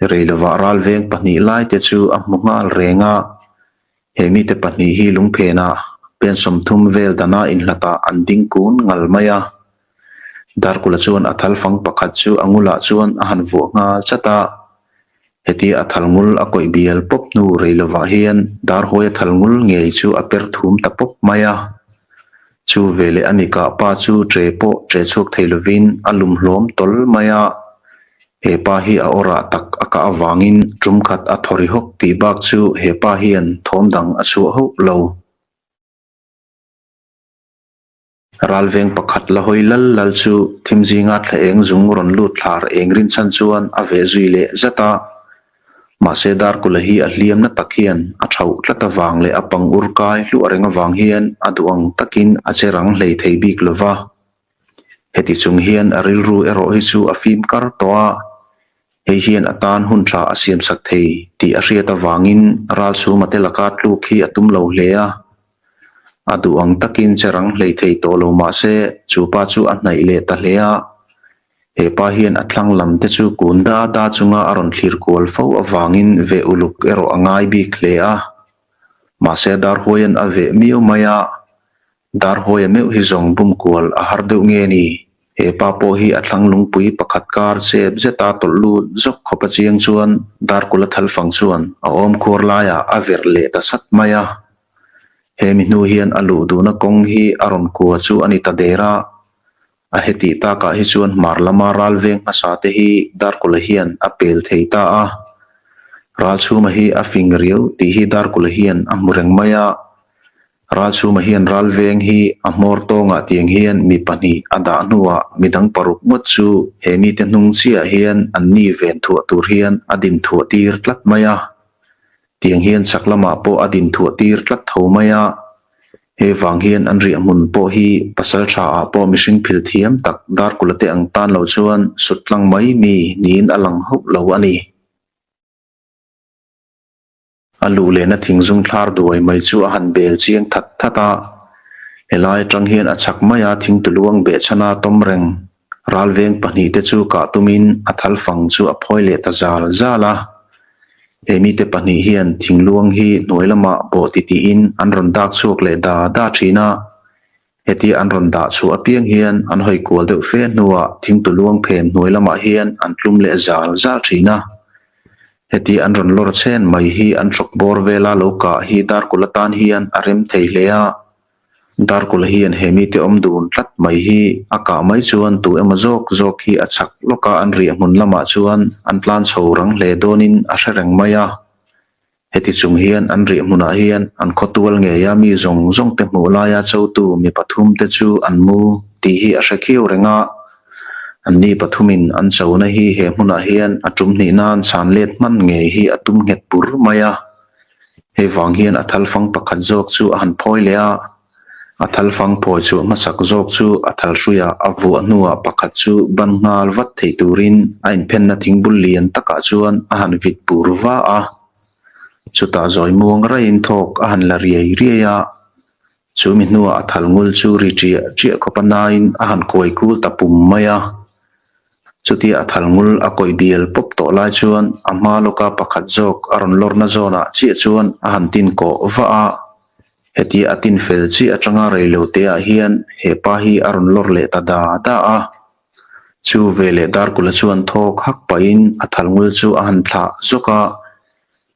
Rei lovah ralveng pahnih laite chu a hmu nghal reng a. He mite pahnih hi lungphenah pen 30 vel dana inhlatah an ding kun ngal mai a. Darkula chuan a thalfang pakhat chu a ngulah chuan a han vuah nghal chat a. Hetia a thal ngul a kawih bial pawp hnu rei lovah hian Darhuaia thal ngul ngei chu a per thum ta pawp mai a. Chu veleh a mikah pa chu ṭe pawh ṭe chhuak thei lovin a lum hlawm tawl mai a. He pa hi a awrah tak a kah avangin ṭum khat a thaw ri hawk tih bak chu he pa hian thawm dang a chhuah hauh lo. Ralveng pakhat la hawi lal lal chu thim zinga thla eng zung rawn lut thlar eng rinchhan chuan a veh zui leh zat a. Mahse Darkula hi a hliamna tak hian a thauh tlat avang leh a pang ur kai hluah reng avang hian a duh ang takin a che rang hlei thei bik lo va. Heti chung hian a rilru erawh hi chu a fim kar tawh a, hei hian a tan hun tha a siamsak thei tih a hriat avangin Ralchhuma te laka tluk hi a tum lo hle a. A duh ang takin che rang hlei thei tawh lo mah se chu pa chu a hnaih leh ta hle a. He pa hian a thlang lam te chu kun da da chunga a rawn thlir kual fo avangin veh uluk erawh a ngai bik hle a. Mahse Darhuaia'n a veh miau mai a, Darhuaia meuh hi zawng bum kual a har deuh nge ni? He pa pawh hi a thlang lungpui pakhat kar chep zeta tawlh lut zawk khawp a chiang chuan Darkula thalfang chuan a awm khuar laiah a verh leh ta sat mai a. He mi hnu hian a luh duhna kawng hi a rawn kua chu a ni ta der a. A hetih takah hi chuan hmar lama ral veng hmasa te hi Darkula hian a pel thei ta a. Ralchhuma hi a fing riau tih hi Darkula hian a hmu reng mai a. Ralchhuma hian ral veng hi a hmawr tawngah tiang hian mi pahnih a dah hnuah midang paruk ngawt chu he mite hnung chiah hian an ni ven thuah tur hian a din thuah tir tlat mai a. Tiang hian chak lamah pawh a din thuah tir tlat tho mai a. Hei vang hian an riah hmun pawh hi pasal tha ah pawh mihring phil thiam tak Darkula te ang tan lo chuan sut tlang mai mi niin a lang hauh lo a ni. A luh lehna thingzung thlar duai mai chu a han bel chiang that that a, helai atang hian a chhak mai a thingtuluang behchhana tawm reng ralveng pahnih te chu kah tumin a thal fang chu a phawi leh ta zal zal a. He mite pahnih hian thingluang hi hnuai lamah bawh titiin an rawn dak chhuak leh da da thin a, Hetia an rawn dah chhuah apiang hian an hawi kual deuh fe hnuah thingtuluang phen hnuai lamah hian an tlum leh zal zal thin a. Hetia an rawn lawr chhen mai hi an hrawk bawr vela lo kah hi Darkula tan hian a rem thei hle a. Darkula hian he mite awm dun tlat mai hi a kah mai chuan tu emaw zawk zawk hi a chhak lawka an riah hmun lamah chuan an tlan chho rang hle dawnin a hre reng mai a. Heti chung hian an rih hmunah hian an khawtual ngeia mi zawng zawng te hmuh laia chotu mi pathum te chu an mu tih hi a hre khiau reng a. Anni pathumin an chona hi he hmunah hian a tum hnih nan chhan let hman ngei hi a tum nghet bur mai a. Hei vang hian a thalfang pakhat zawk chu a han phawi leh a. A thalfang phawi chhuah hmasak zawk chu a thalhruiah a vuah hnuah pakhat chu ban nghal vat thei turin a inphenna thingbul lian takah chuan a han vit bur va a. Chutah zawi muang raiin thawk a han la riai riai a, chumi hnuah a thal ngul chu ri ṭiah ṭiah khawp a nain a han kuai kul ta pum mai a. Chutia a thal ngul a kawih bial pawp tawh lai chuan a hma lawka pakhat zawk a rawn lawrna zawnah chiah chuan a han tin kawh vah a. Hetia a tin fel chiah atanga reilo te ah hian he pa hi a rawn lawr leh ta da da a. Chu veleh Darkula chuan thawk hak pahin a thal ngul chu a han thlah zawk a.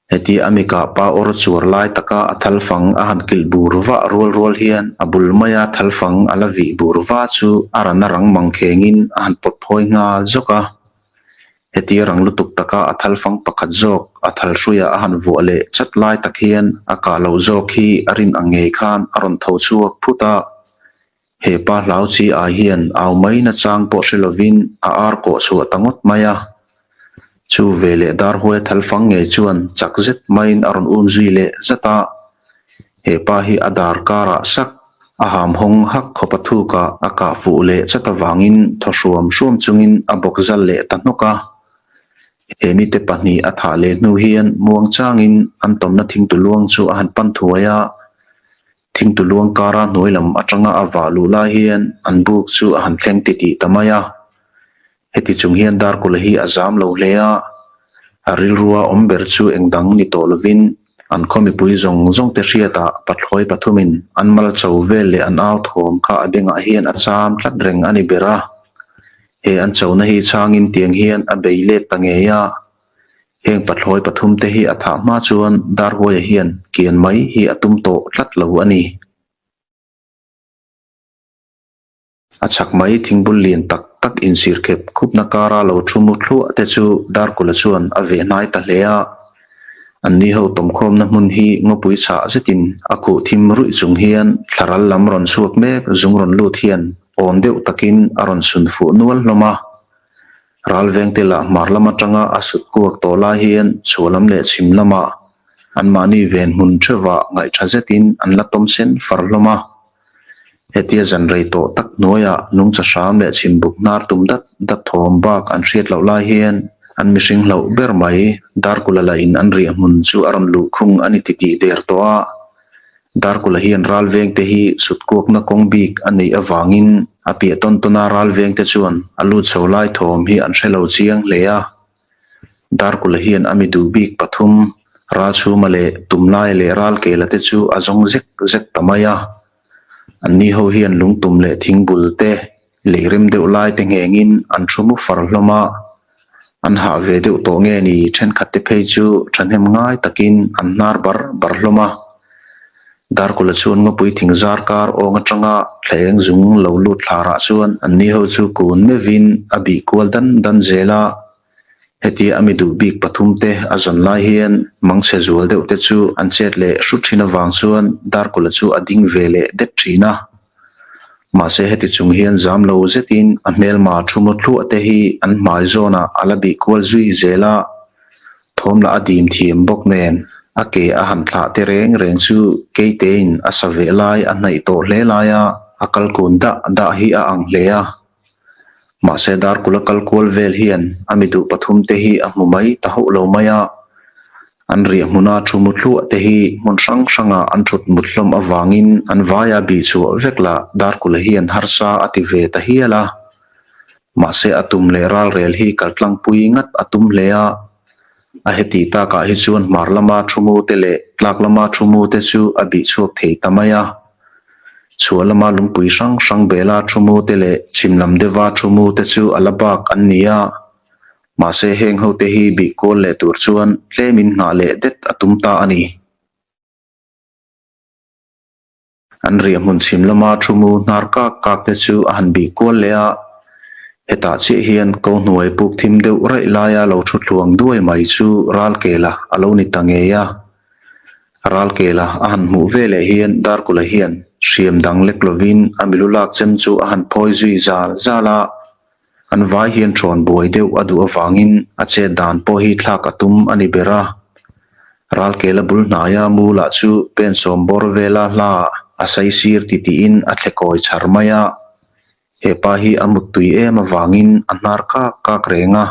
Hetia a mikah pa awr chuar lai taka a thal fang a han kilh bur vah rual rual hian a bul maia thal fang a la vih bur va chu a rana rang mang khengin a han pawt phawi nghal zawk a. Hetia rang lutuk taka a thal fang pakhat zawk a thal hruiah a han vuah leh chat lai tak hian a kah loh zawk hi a rin ang ngei khan a rawn tho chhuak phut a. He pa hlau chi ai hian au mai nachang pawh hre lovin a ar kawh chhuah ta ngawt mai a. Chu veleh Darhuai thal fang ngei chuan chak zet maiin a rawn um zui leh zat a. He pa hi a dar karah sak a ham hawng hak khawp a thukah a kah fuh leh chat avangin thaw hruam hruam chungin a bawk zal leh ta hnawk a. He mite pahnih a thah leh hnu hian muang changin an tawmna thingtu luang chu a han pan thuai a. Thingtu luang kara hnuai lam atanga a vah luh lai hian an buk chu a han thleng titih ta mai a. Heti chung hian Darkula hi a zam lo hle a, a rilrua awm ber chu eng dang ni tawh lovin an khaw mipui zawng zawng te hriatah pathlawi pathumin an mal cho vel leh an au thawm kha a bengah hian a cham tlat reng a ni ber a. He an chona hi chhangin tiang hian a bei let ta ngei a. Heng pathlawi pathum te hi a thah hma chuan Darhuaia hian kian mai hi a tum tawh tlat lo a ni. A chhak mai thingbul lian tak tak insir khep khupna kara lo thu mu thluah te chu Darkula chuan a veh hnai ta hle a. An ni ho tawmkhawmna hmun hi ngawpui chhah zetin a khuh thim ruih chung hian thlaral lam rawn chhuak mek zung rawn lut hian awn deuh takin a rawn sun fuh nual hlawm a. Ral vengte lah hmar lam atanga a sut kuak tawh lai hian chhuah lam leh chhim lamah anmahni ven hmun theuhah ngaihtha zetin an la tawm sen far hlawm a. Hetia zan rei tawh tak hnuaiah nungcha hram leh chhimbuk hnar tum dat dat thawm bak an hriat loh lai hian an mihring hlauh ber mai Darkula lah in an riah hmun chu a rawn luh khung a ni titih der tawh a. Darkula hian ral vengte hi sutkuakna kawng bik a neih avangin a piah tawn tawn a ral vengte chuan a lut chho lai thawm hi an hre lo chiang hle a. Darkula hian a mi duh bik pathum, Ralchhuma leh Tumlaia leh Ralkela te chu a zawng zek zek ta mai a. Anni ho hian lungtum leh thingbul te, lei rem deuh lai te nghengin an thu mu far hlawm a. An hah ve deuh tawh nge ni thenkhat te phei chu thahnem ngai takin an hnar bar bar hlawm a. Darkula chuan ngawpui thing zar kar awng atanga thla eng zung lo lut thlarah chuan anni ho chu kun meuhin a bih kual dan dan zel a. Hetia a mi duh bik pathum te a zawn lai hian mangchhe zual deuh te chu an chet leh hrut thin avang chuan Darkula chu a ding ve leh det thin a. Mahse heti chung hian zam lo zetin a hmelma thu mu thluah te hi an hmai zawnah a la bih kual zui zel a. Thawm lah a dim thiam bawk nen a ke a han thlah te reng reng chu keitein a sa ve lai a hnaih tawh hle lai a, a kal kun dah dah hi a ang hle a. Mahse Darkula kal kual vel hian a mi duh pathum te hi a hmu mai ta hauh lo mai a, an riah hmuna thu mu thluah te hi hmun hrang hrangah an thut mut hlawm avangin an vaia bih chhuah vek lah Darkula hian harsa a ti ve ta hial a. Mahse a tum leh ralrel hi kaltlangpui ngat a tum hle a, a heti takah hi chuan hmar lama thu mu te leh tlak lama thu mu te chu a bih chhuak thei ta mai a. Chhuah lama lungpui hrang hrang bela thu mu te leh chhim lam deuha thu mu te chu a la bak an ni a. Mahse heng hote hi bih kual leh tur chuan tlemin nghah leh det a tum ta a ni. An riah hmun chhim lama thu mu hnar kak kak te chu a han bih kual leh a, hetah chiah hian ko hnuai puk thim deuh raih laia lo thu thluang duai mai chu Ralkela a lo ni ta ngei a. Ralkela a han hmuh ve leh hian Darkula hian hriam dang lek lovin a milu lak chem chu a han phawi zui zal zal a, an vai hian thawn buai deuh a duh avangin a chet dan pawh hi thlak a tum a ni ber a. Ralkela bul hnaia mu lah chu pen sawm bawr vela hla a saisir titiin a thle kawi chhar mai a. He pa hi a muttui em avangin a hnar kak kak reng a.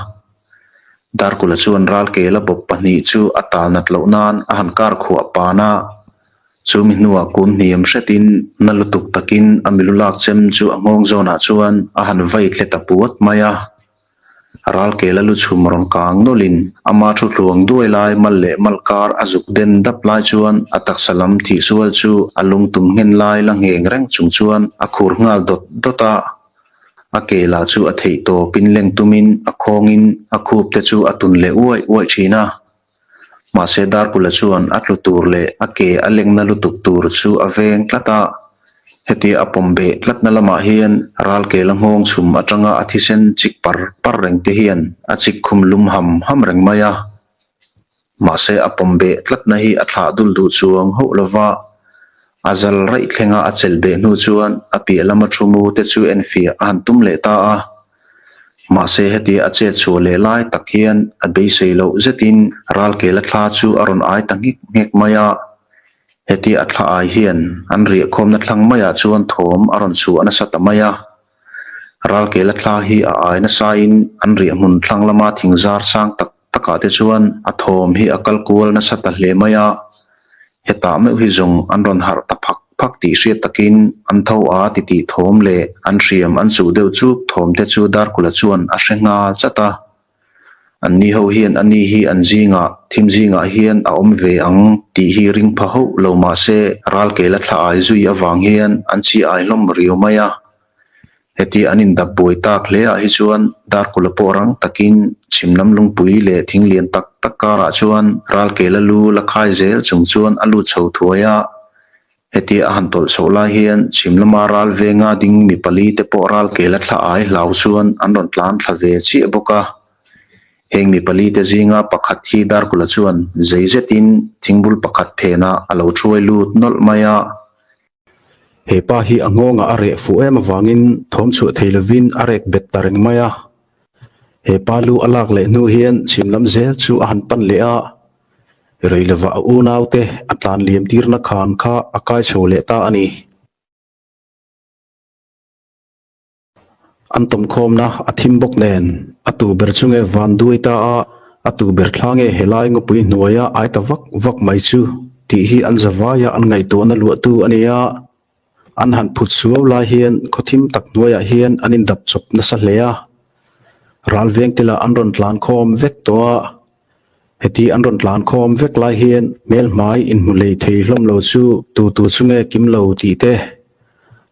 Darkula chuan Ralkela bawp pahnih chu a tal nat loh nan a han kar khuah pan a. Chumi hnuah kun hniam hretin na lutuk takin a milu lak chem chu a nghawng zawnah chuan a han vai tle ta puat mai a. Ralkela lu chhum rawn kang nawlhin ama thu hluang duai lai mal leh mal kar a zuk den dap lai chuan a taksa lam thihsual chu a lungtum nghen lai la ngheng reng chung chuan a khur nghal dawt dawt a. A ke lah chu a theih tawpin leng tumin a khawngin a khup te chu a tun leh uaih uaih thin a. Mahse Darkula chuan a tlu tur leh a ke a lengna lutuk tur chu a veng tlat a. Hetia a pawm beh tlatna lamah hian ralkela nghawng chhum atanga a thisen chik par par reng te hian a chik khum lum ham ham reng mai a. Mahse a pawm beh tlatna hi a thlah dul duh chuang hauh lova, a zal raih thlenga a chelh beh hnu chuan a piah lama thu mu te chu enfiah a han tum leh ta a. Mahse hetia a chet chhuah leh lai tak hian a beisei loh zetin ralkela thla chu a rawn ai ta nghek nghek mai a. Hetia a thla ai hian an riahkhawmna thlang maiah chuan thawm a rawn chhuah nasa ta mai a. Ralkela thla hi a ai nasain an riahhmun thlang lama thingzar sang tak takah te chuan a thawm hi a kal kual nasa ta hle mai a. Hetah meuh hi zawng an rawn harh ta phak phak tih hriat takin an tho a titih thawm leh an hriam an chuh deuh chuk thawm te chu Darkula chuan a hre nghal chat a. Anni ho hian ani hi an zingah, thim zingah hian a awm ve ang tih hi ring pha hauh lo mah se ralkela thla ai zui avang hian an chi ai hlawm riau mai a. Heti an indap buai tak hle ah hi chuan Darkula pawh rang takin chhimlam lungpui leh thing lian tak tak karah chuan ralkela lu la khai zel chung chuan a lut chho thuai a. Hetia a han tawlh chhoh lai hian chhim lama ral venga ding mi pali te pawh ral kel a thla ai hlau chuan an rawn tlan thla ve chiah bawk a. Heng mi pali te zinga pakhat hi Darkula chuan zei zetin thingbul pakhat phenah a lo thuai lut nawlh mai a. He pa hi a nghawngah a reh fuh em avangin thawm chhuah thei lovin a rek bet ta reng mai a. He pa lu a lak leh hnu hian chhim lam zel chu a han pan leh a. Rei lova a unaute a tlan liam tirna khan kha a kai chho leh ta a ni. An tawmkhawmna a thim bawk nen a tu ber chu nge van duai ta a, a tu ber thla nge helai ngawpui hnuaia ai ta vak vak mai chu tih hi an zavaia an ngaihtuahna luahtu a ni a. An han phut suau lai hian khawthim tak hnuaiah hian an indap chawp nasa hle a. Ral veng te lah an rawn tlan khawm vek tawh a. Heti an rawn tlan khawm vek lai hian hmel hmai inhmu hlei thei hlawm lo chu tu tu chu nge kim lo tih te,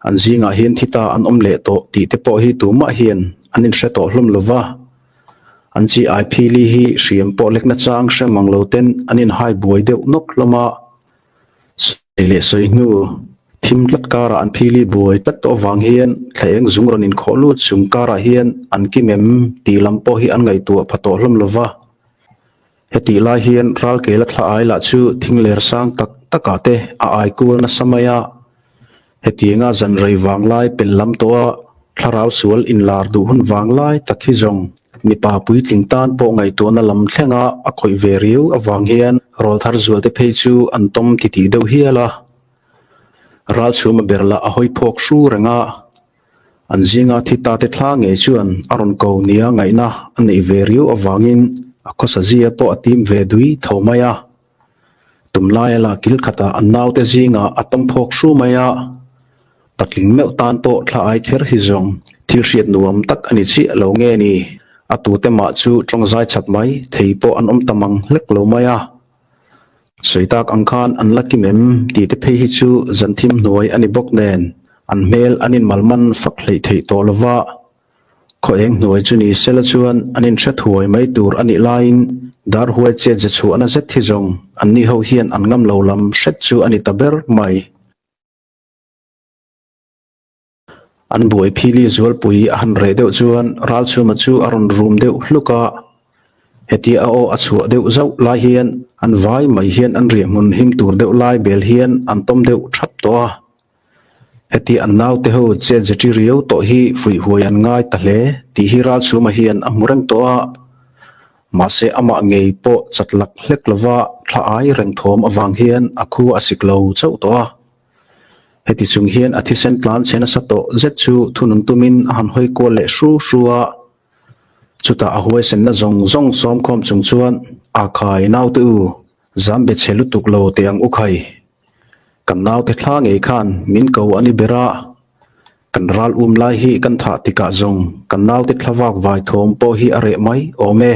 an zingah hian thi ta an awm leh tawh tih te pawh hi tumah hian an inhre tawh hlawm lo va. An chi ai phili hi hriam pawh lek nachang hre mang lo ten an inhai buai deuh nawk hlawm a. Sawi leh sawi hnu, thim tlat karah an phili buai tlat tawh avang hian thla eng zung rawn inkhawh lut chung karah hian an kim em tih lam pawh hi an ngaihtuah pha tawh hlawm lo va. Hetih lai hian ralkela thla ai lah chu thing ler sang tak takah te a ai kual nasa mai a. Hetianga zan rei vang lai pelh lam tawha thlarau sual inlar duh hun vang lai tak hi zawng mipa puitling tan pawh ngaihtuahna lam thlenga a khawih ve riau avang hian rawlthar zualte phei chu an tawm titih deuh hial a. Ralchhuma ber lah a hawi phawk hru reng a, an zinga thi ta te thla ngei chuan a rawn ko nia ngaihna a neih ve riau avangin a khawsa zia pawh a tim ve dui tho mai a. Tumlaia la kil khatah an naute zingah a tawm phawk hru mai a, patling meuh tan pawh thla ai kher hi zawng thil hriat nuam tak a ni chiah lo nge ni, a tute mah chu tawngzai chap mai thei pawh an awm ta mang hlek lo mai a. Sawi tak ang khan an la kim em tih te phei hi chu zan thim hnuai a ni bawk nen an hmel an inmalman fak hleih theih tawh lo va. Khaw eng hnuai chu ni sela chuan an inhre thuai mai tur a nih laiin Darhuai chet ze chhuahna zet hi zawng anni ho hian an ngam lo lam hret chu a ni ta ber mai. An buai phili zualpui a han reh deuh chuan Ralchhuma chu a rawn rum deuh hluk a, hetia a aw a chhuah deuh zauh lai hian an vai mai hian an riahhmun him tur deuh lai bel hian an tawm deuh thap tawh a. Heti an naute ho chet zeti riau tawh hi fuih huai an ngai ta hle tih hi Ralchhuma hian a hmu reng tawh a. Mahse amah ngei pawh chat lak hlek lova thla ai reng thawm avang hian a khu a sik lo chauh tawh a. Heti chung hian a thisen tlan chhe nasa tawh zet chu thunun tumin a han hawi kual leh hru hru a. Chutah a huaisenna zawng zawng sawmkhawm chung chuan a khai naute u, zam be chhe lutuk lo teh ang u khai. Kan naute thla ngei khan min ko a ni ber a, kan ral um lai hi kan thah tikah zawng kan naute thla vak vai thawm pawh hi a reh mai awm e.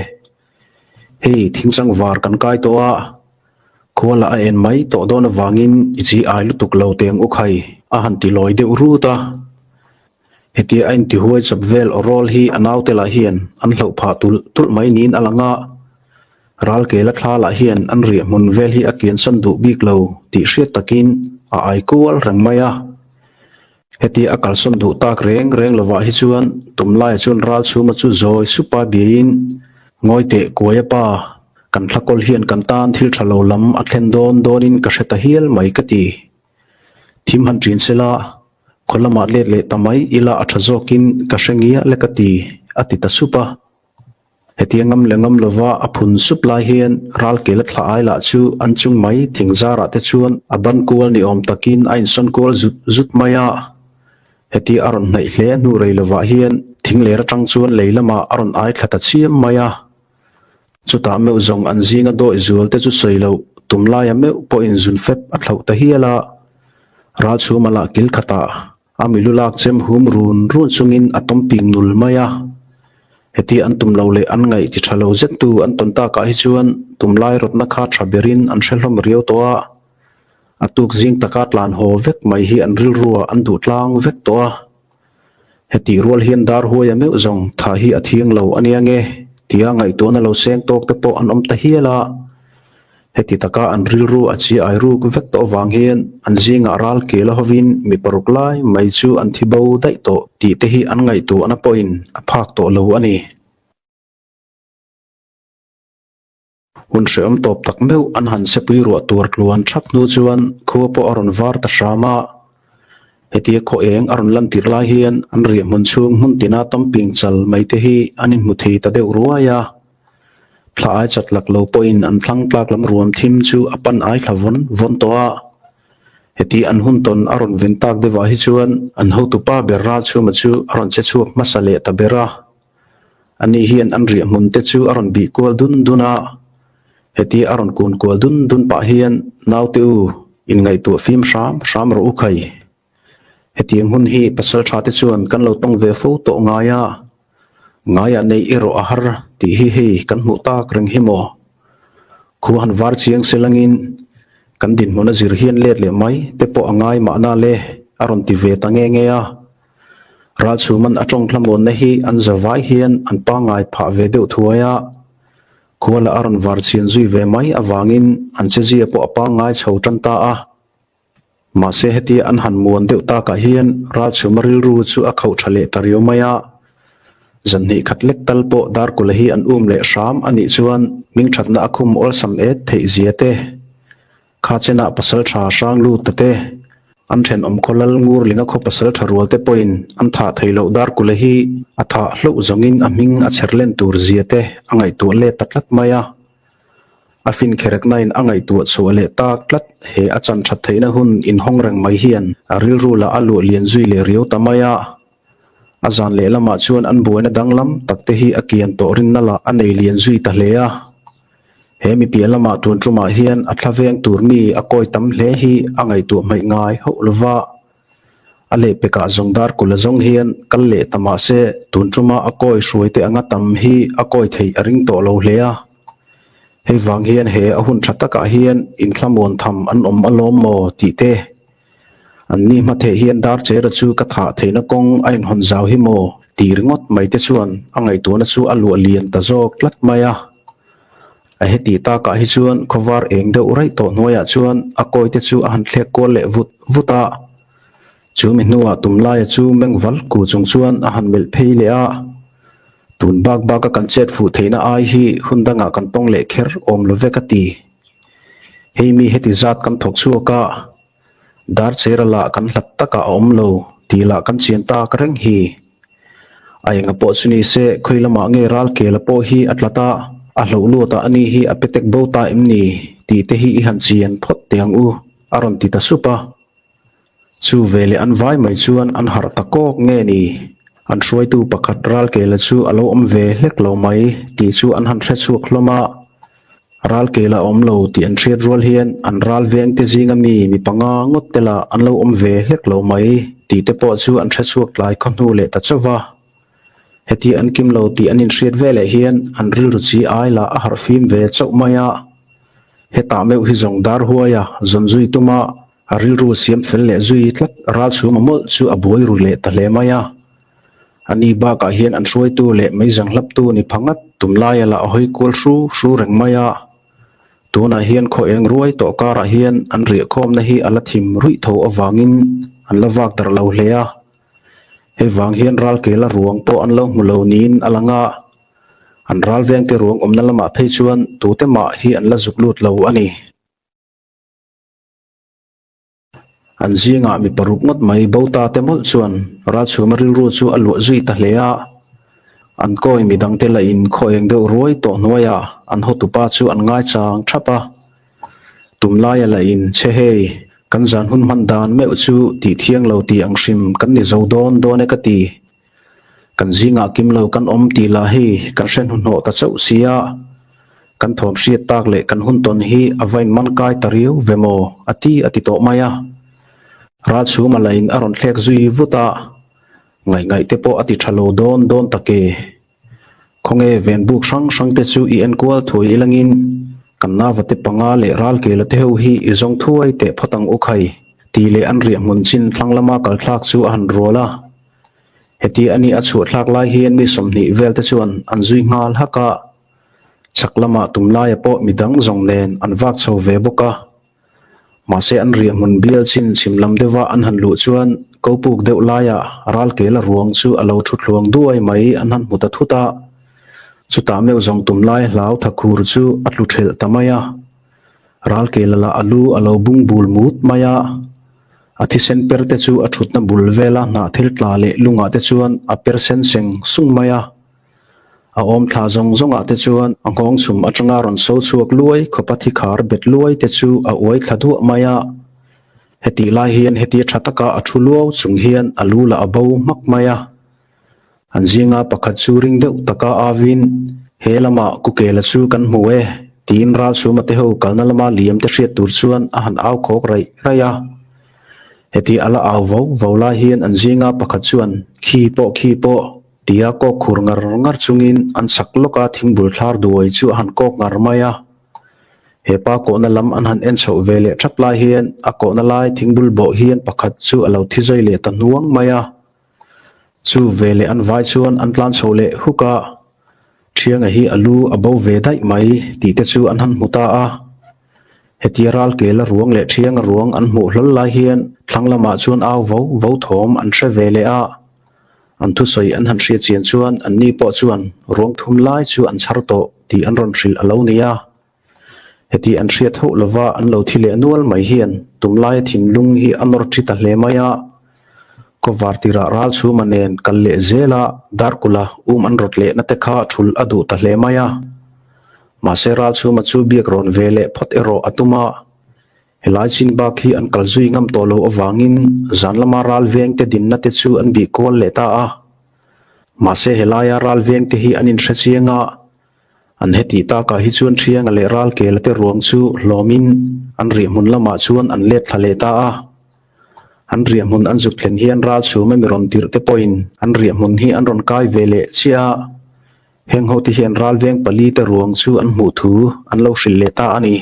Hei thingchang var kan kai tawh a, khua lah a en mai tawh dawn avangin i chi ai lutuk lo teng u khai a han ti lawi deuh rut a. Hetia a intihuai chawp vel aw rawl hi a naute lah hian an hlauh phah tulh tulh mai niin a lang a. Ralkela thla lah hian an riah hmun vel hi a kiansan duh bik lo tih hriat takin a ai kual reng mai a. Hetia a kalsawn duh tak reng reng lovah hi chuan tumlaiah chuan Ralchhuma chu zawi supa biaiin, Ngawi teh Kuaia pa, kan thlakawl hian kan tan thil tha lo lam a thlen dawn dawnin ka hre ta hial mai ka ti. Thim han ṭin sela, khaw lamah let leh ta mai ila a ṭha zawkin ka hre ngial e ka ti, a ti ta sup a. Hetia ngam leh ngam lova a phun sup lai hian ralkel a thlah ai lah chu an chung mai thing zarah te chuan a ban kual ni awm takin a insawn kual zut zut mai a. Hetia a rawn hnaih hle hnu rei lovah hian thing ler atang chuan lei lamah a rawn ai thla ta chiam mai a. Chutah meuh zawng an zinga dawi zual te chu sawi loh tum laia meuh pawhin zun fep a thlauh ta hial a. Ralchhuma lah kil khatah A milu lak chem hum run run chungin a tawm ping nul mai a. Heti an tum lo leh an ngaih ti tha lo zettu an tawn takah hi chuan tum lai rawtna kha tha berin an hre hlawm riau tawh a. A tuk zing taka tlan haw vek mai hi an rilruah an duh tlang vek tawh a. Heti rual hian dar huaia meuh zawng tha hi a thiang lo a nia nge tia ngaihtuahna lo seng tawk te pawh an awm ta hial a. Heti taka an rilru a chi ai ruk vek tawh avang hian an zingah ral kel a hovin mi paruk lai mai chu an thi bo daih tawh tih te hi an ngaihtuahna pawhin a phak tawh lo a ni. Hun hrehawm tawp tak meuh an han sepui ruah tur tluan thap hnu chuan khua pawh a rawn var ta hram a. Hetia khaw eng a rawn lan tirh lai hian an riahhmun chhung hmun tina tamping chal mai te hi an inhmu thei ta deuh ruai a. Thla ai chat lak lo pawhin an thlang tlak lam ruam thim chu a pan ai thla vawn vawn tawh a. Heti an hun tawn a rawn ven tak deuhah hi chuan an hotupa ber Ralchhuma chu a rawn che chhuak hmasa leh ta ber a. Ani hian an riah hmun te chu a rawn bih kual dun dun a. Heti a rawn kun kual dun dun pah hian naute u inngaihtuah fim hram hram rawh u khai. Hetiang hun hi pasal tha te chuan kan lo tawng ve fo tawh ngai a, ngaiah neih erawh a har tih hi hei kan hmuh tak reng hi maw? Khua han var chiang se langin kan dinhmun a zir hian let leh mai te pawh a ngai mahna le a rawn ti ve ta nge nge a. Ralchhuman a tawng thlamuanna hi an za vai hian an pangngai phah ve deuh thuai a, khua lah a rawn var chian zui ve mai avangin an chezia pawh a pangngai chho tan ta a. Mahse hetia an han muan deuh takah hian Ralchhuma rilru chu a khauh tha leh ta riau mai a. Zan hnih khat lek tal pawh Darkula hi an um leh hram a nih chuan hmingthatna a khum awlsam et theih zia te, kha chenah pasal tha hrang lut ta te, an thenawm khaw lal Ngurlinga khaw pasal tha rual te pawhin an thah theih loh Darkula hi a thah hlauh zawngin a hming a chher len tur zia te a ngaihtuah let ta tlat mai a. A finkhereknain a ngaihtuah chhuah leh tak tlat he a chan that theihna hun inhawng reng mai hian a rilru lah a luah lian zui leh riau ta mai a. A zan leh lamah chuan an buaina danglam tak te hi a kian tawh rinna lah a nei lian zui ta hle a. He mi piah lamah tun tumah hian a thla veng tur mi a kawi tam hle hi a ngaihtuah hmaih ngai hauh lova. A lehpekah zawng dar kul a zawng hian kal leh ta mah se tun tuma a kawi hruai te anga tam hi a kawi theih a ring tawh lo hle a. Hei vang hian he a hun tha takah hian inthlamuan tham an awm alawm maw tih te. An ni hma theih hian dar chera chu ka thah theihna kawng a inhawn zau hi maw tih ringawt mai te chuan a ngaihtuahna chu a luah lian ta zawk tlat mai a. A heti takah hi chuan khawvar eng deuh raih tawh hnuaiah chuan a kawi te chu a han thlek kual leh vut vut a. Chu mi hnuah tumlaia chu mengval ku chung chuan a han melh phei leh a. Tun bak baka kan chet fuh theihna ai hi hun dangah kan tawng leh kher awm lo ve ka ti. Hei mi heti zat kan thawk chhuak a, dar chera lah kan hlat takah a awm lo tih lah kan chian tak reng hi. A enga pawh chu ni se, khawi lamah nge ral kela pawh hi a tlat a, a hloh luat ah ani hi a petek bo ta em ni tih te hi i han chian phawt teh ang u, a rawn ti ta sup a. Chu veleh an vai mai chuan an harh ta kawk nge ni? An hruaitu pakhat Ralkela chu a lo awm ve hlek lo mai tih chu an han hre chhuak hlawm a. Ralkela a awm lo tih an hriat rual hian an ral vengte zinga mi mi panga ngawt te lah an lo awm ve hlek lo mai tih te pawh chu an hre chhuak tlai khaw hnu leh ta chauh va. Heti an kim lo tih an inhriat veleh hian an rilru chi ai lah a harh fim ve chauh mai a. Hetah meuh hi zawng dar huai a, zawn zui tuma a rilru siam fel leh zui tlat ral chhuma mawlh chu a buai ru leh ta hle mai a. A ni bakah hian an hruaitu leh meizang hlaptu ni pha ngat tum laia lah a hawi kual hru hru reng mai a. Tunah hian khaw eng ruai tawh karah hian an riahkhawmna hi a la thim ruih tho avangin an la vak darh lo hle a. Hei vang hian Ralkela ruang pawh an lo hmu lo niin a lang a, an ral vengte ruang awmna lamah phei chuan tute mah hi an la zuk lut lo a ni. An zingah mi paruk ngawt mai bo ta te mawlh chuan Ralchhuma rilru chu a luah zui ta hle a. An kawi mi dangte la in khaw eng deuh ruai tawh hnuaiah an hotupa chu an ngaichang thap a. Tum laia la in che hei, kan zan hun hman dan meuh chu tih thiang lo tih ang hrim kan ni zo dawn dawn e ka ti. Kan zingah kim lo kan awm tih lah hi kan hre hnuhnawh ta chauh sia. Kan thawm hriat tak leh kan hun tawn hi a va inman kai ta riau ve maw a ti a ti tawh mai a. Ralchhuma la in a rawn thlek zui vut a, ngaih ngaih te pawh a ti tha lo dawn dawn tak e. Khawnge venbuk hrang hrang te chu i enkual thuai ilangin kan navate panga leh ralkela te ho hi i zawng thuai teh phawt ang u khai tih leh an riahhmun chin thlang lama kalthlak chu a han rual a. Heti a nih a chhuahthlak lai hian mi 20 vel te chuan an zui nghal hak a, chhak lamah tum laia pawh mi dang zawng nen an vak chho ve bawk a. Mahse an riahhmun bial chin chhim lam deuha an han luh chuan kopuk deuh laiah ralkela ruang chu a lo thu thluang duai mai an han hmu ta thut a. Chutah meuh zawng tum lai hlau thakhur chu a tlu thelh ta mai a. Ralkela lah a lu a lo bung bul mut mai a. A thisen per te chu a thutna bul vela hnah thil tla leh lungah te chuan a per sen seng sung mai a. A awm thla zawng zawngah te chuan a nghawng chhum atanga rawn so chhuak luai khawpa thi khar bet luai te chu a uai thla duah mai a. Hetih lai hian hetia tha taka a thu luau chung hian a lu lah a bo hmak mai a. An zinga pakhat chu ring deuh taka avin, He lamah Kukela chu kan hmu e, tiin Ralchhuma te ho kalna lama liam te hriat tur chuan a han au khawk raih raih a. Heti a la au vau vau lai hian an zinga pakhat chuan, Khi pawh khi pawh, tia kawk khur ngar ngar chungin an chak lawka thingbul thlar duai chu a han kawk ngar mai a. He pa kawhna lam an han en chhoh ve leh thap lai hian a kawhna lai thingbul bawh hian pakhat chu a lo thi zai leh ta hnuang mai a. Chu ve leh an vai chuan an tlan chho leh huk a, Thianga hi a lu a bo ve daih mai tih te chu an han hmu ta a. Hetia Ralkela ruang leh Thianga ruang an hmuh hlawl lai hian thlang lamah chuan au vo vo thawm an hre ve leh a. An thusawi an han hriat chian chuan anni pawh chuan ruang thum lai chu an chhar tawh tih an rawn hrilh a lo ni a. Heti an hriat hauh lova an lo thi leh nual mai hian tumlaia thinlung hi a nawr thi ta hle mai a. Kawvar tirah Ralchhuma nen kal leh zela Darkula um an rawt lehna te kha thul a duh ta hle mai a. Mahse Ralchhuma chu biak rawn ve leh phawt erawh a tum a. Helai chin bak hi an kal zui ngam tawh loh avangin zan lama ral vengte dinna te chu an bih kual leh ta a. Mahse helaia ral vengte hi an inhre chiang a. An hetih takah hi chuan Thianga leh Ralkela te ruang chu hlawmin an riahhmun lamah chuan an let thla leh ta a. An riahhmun an zuk thlen hian Ralchhuma mi rawn tirh te pawhin an riahhmun hi an rawn kai ve leh chiah a. Heng hote hian Ralveng pali te ruang chu an hmuh thu an lo hrilh leh ta a ni.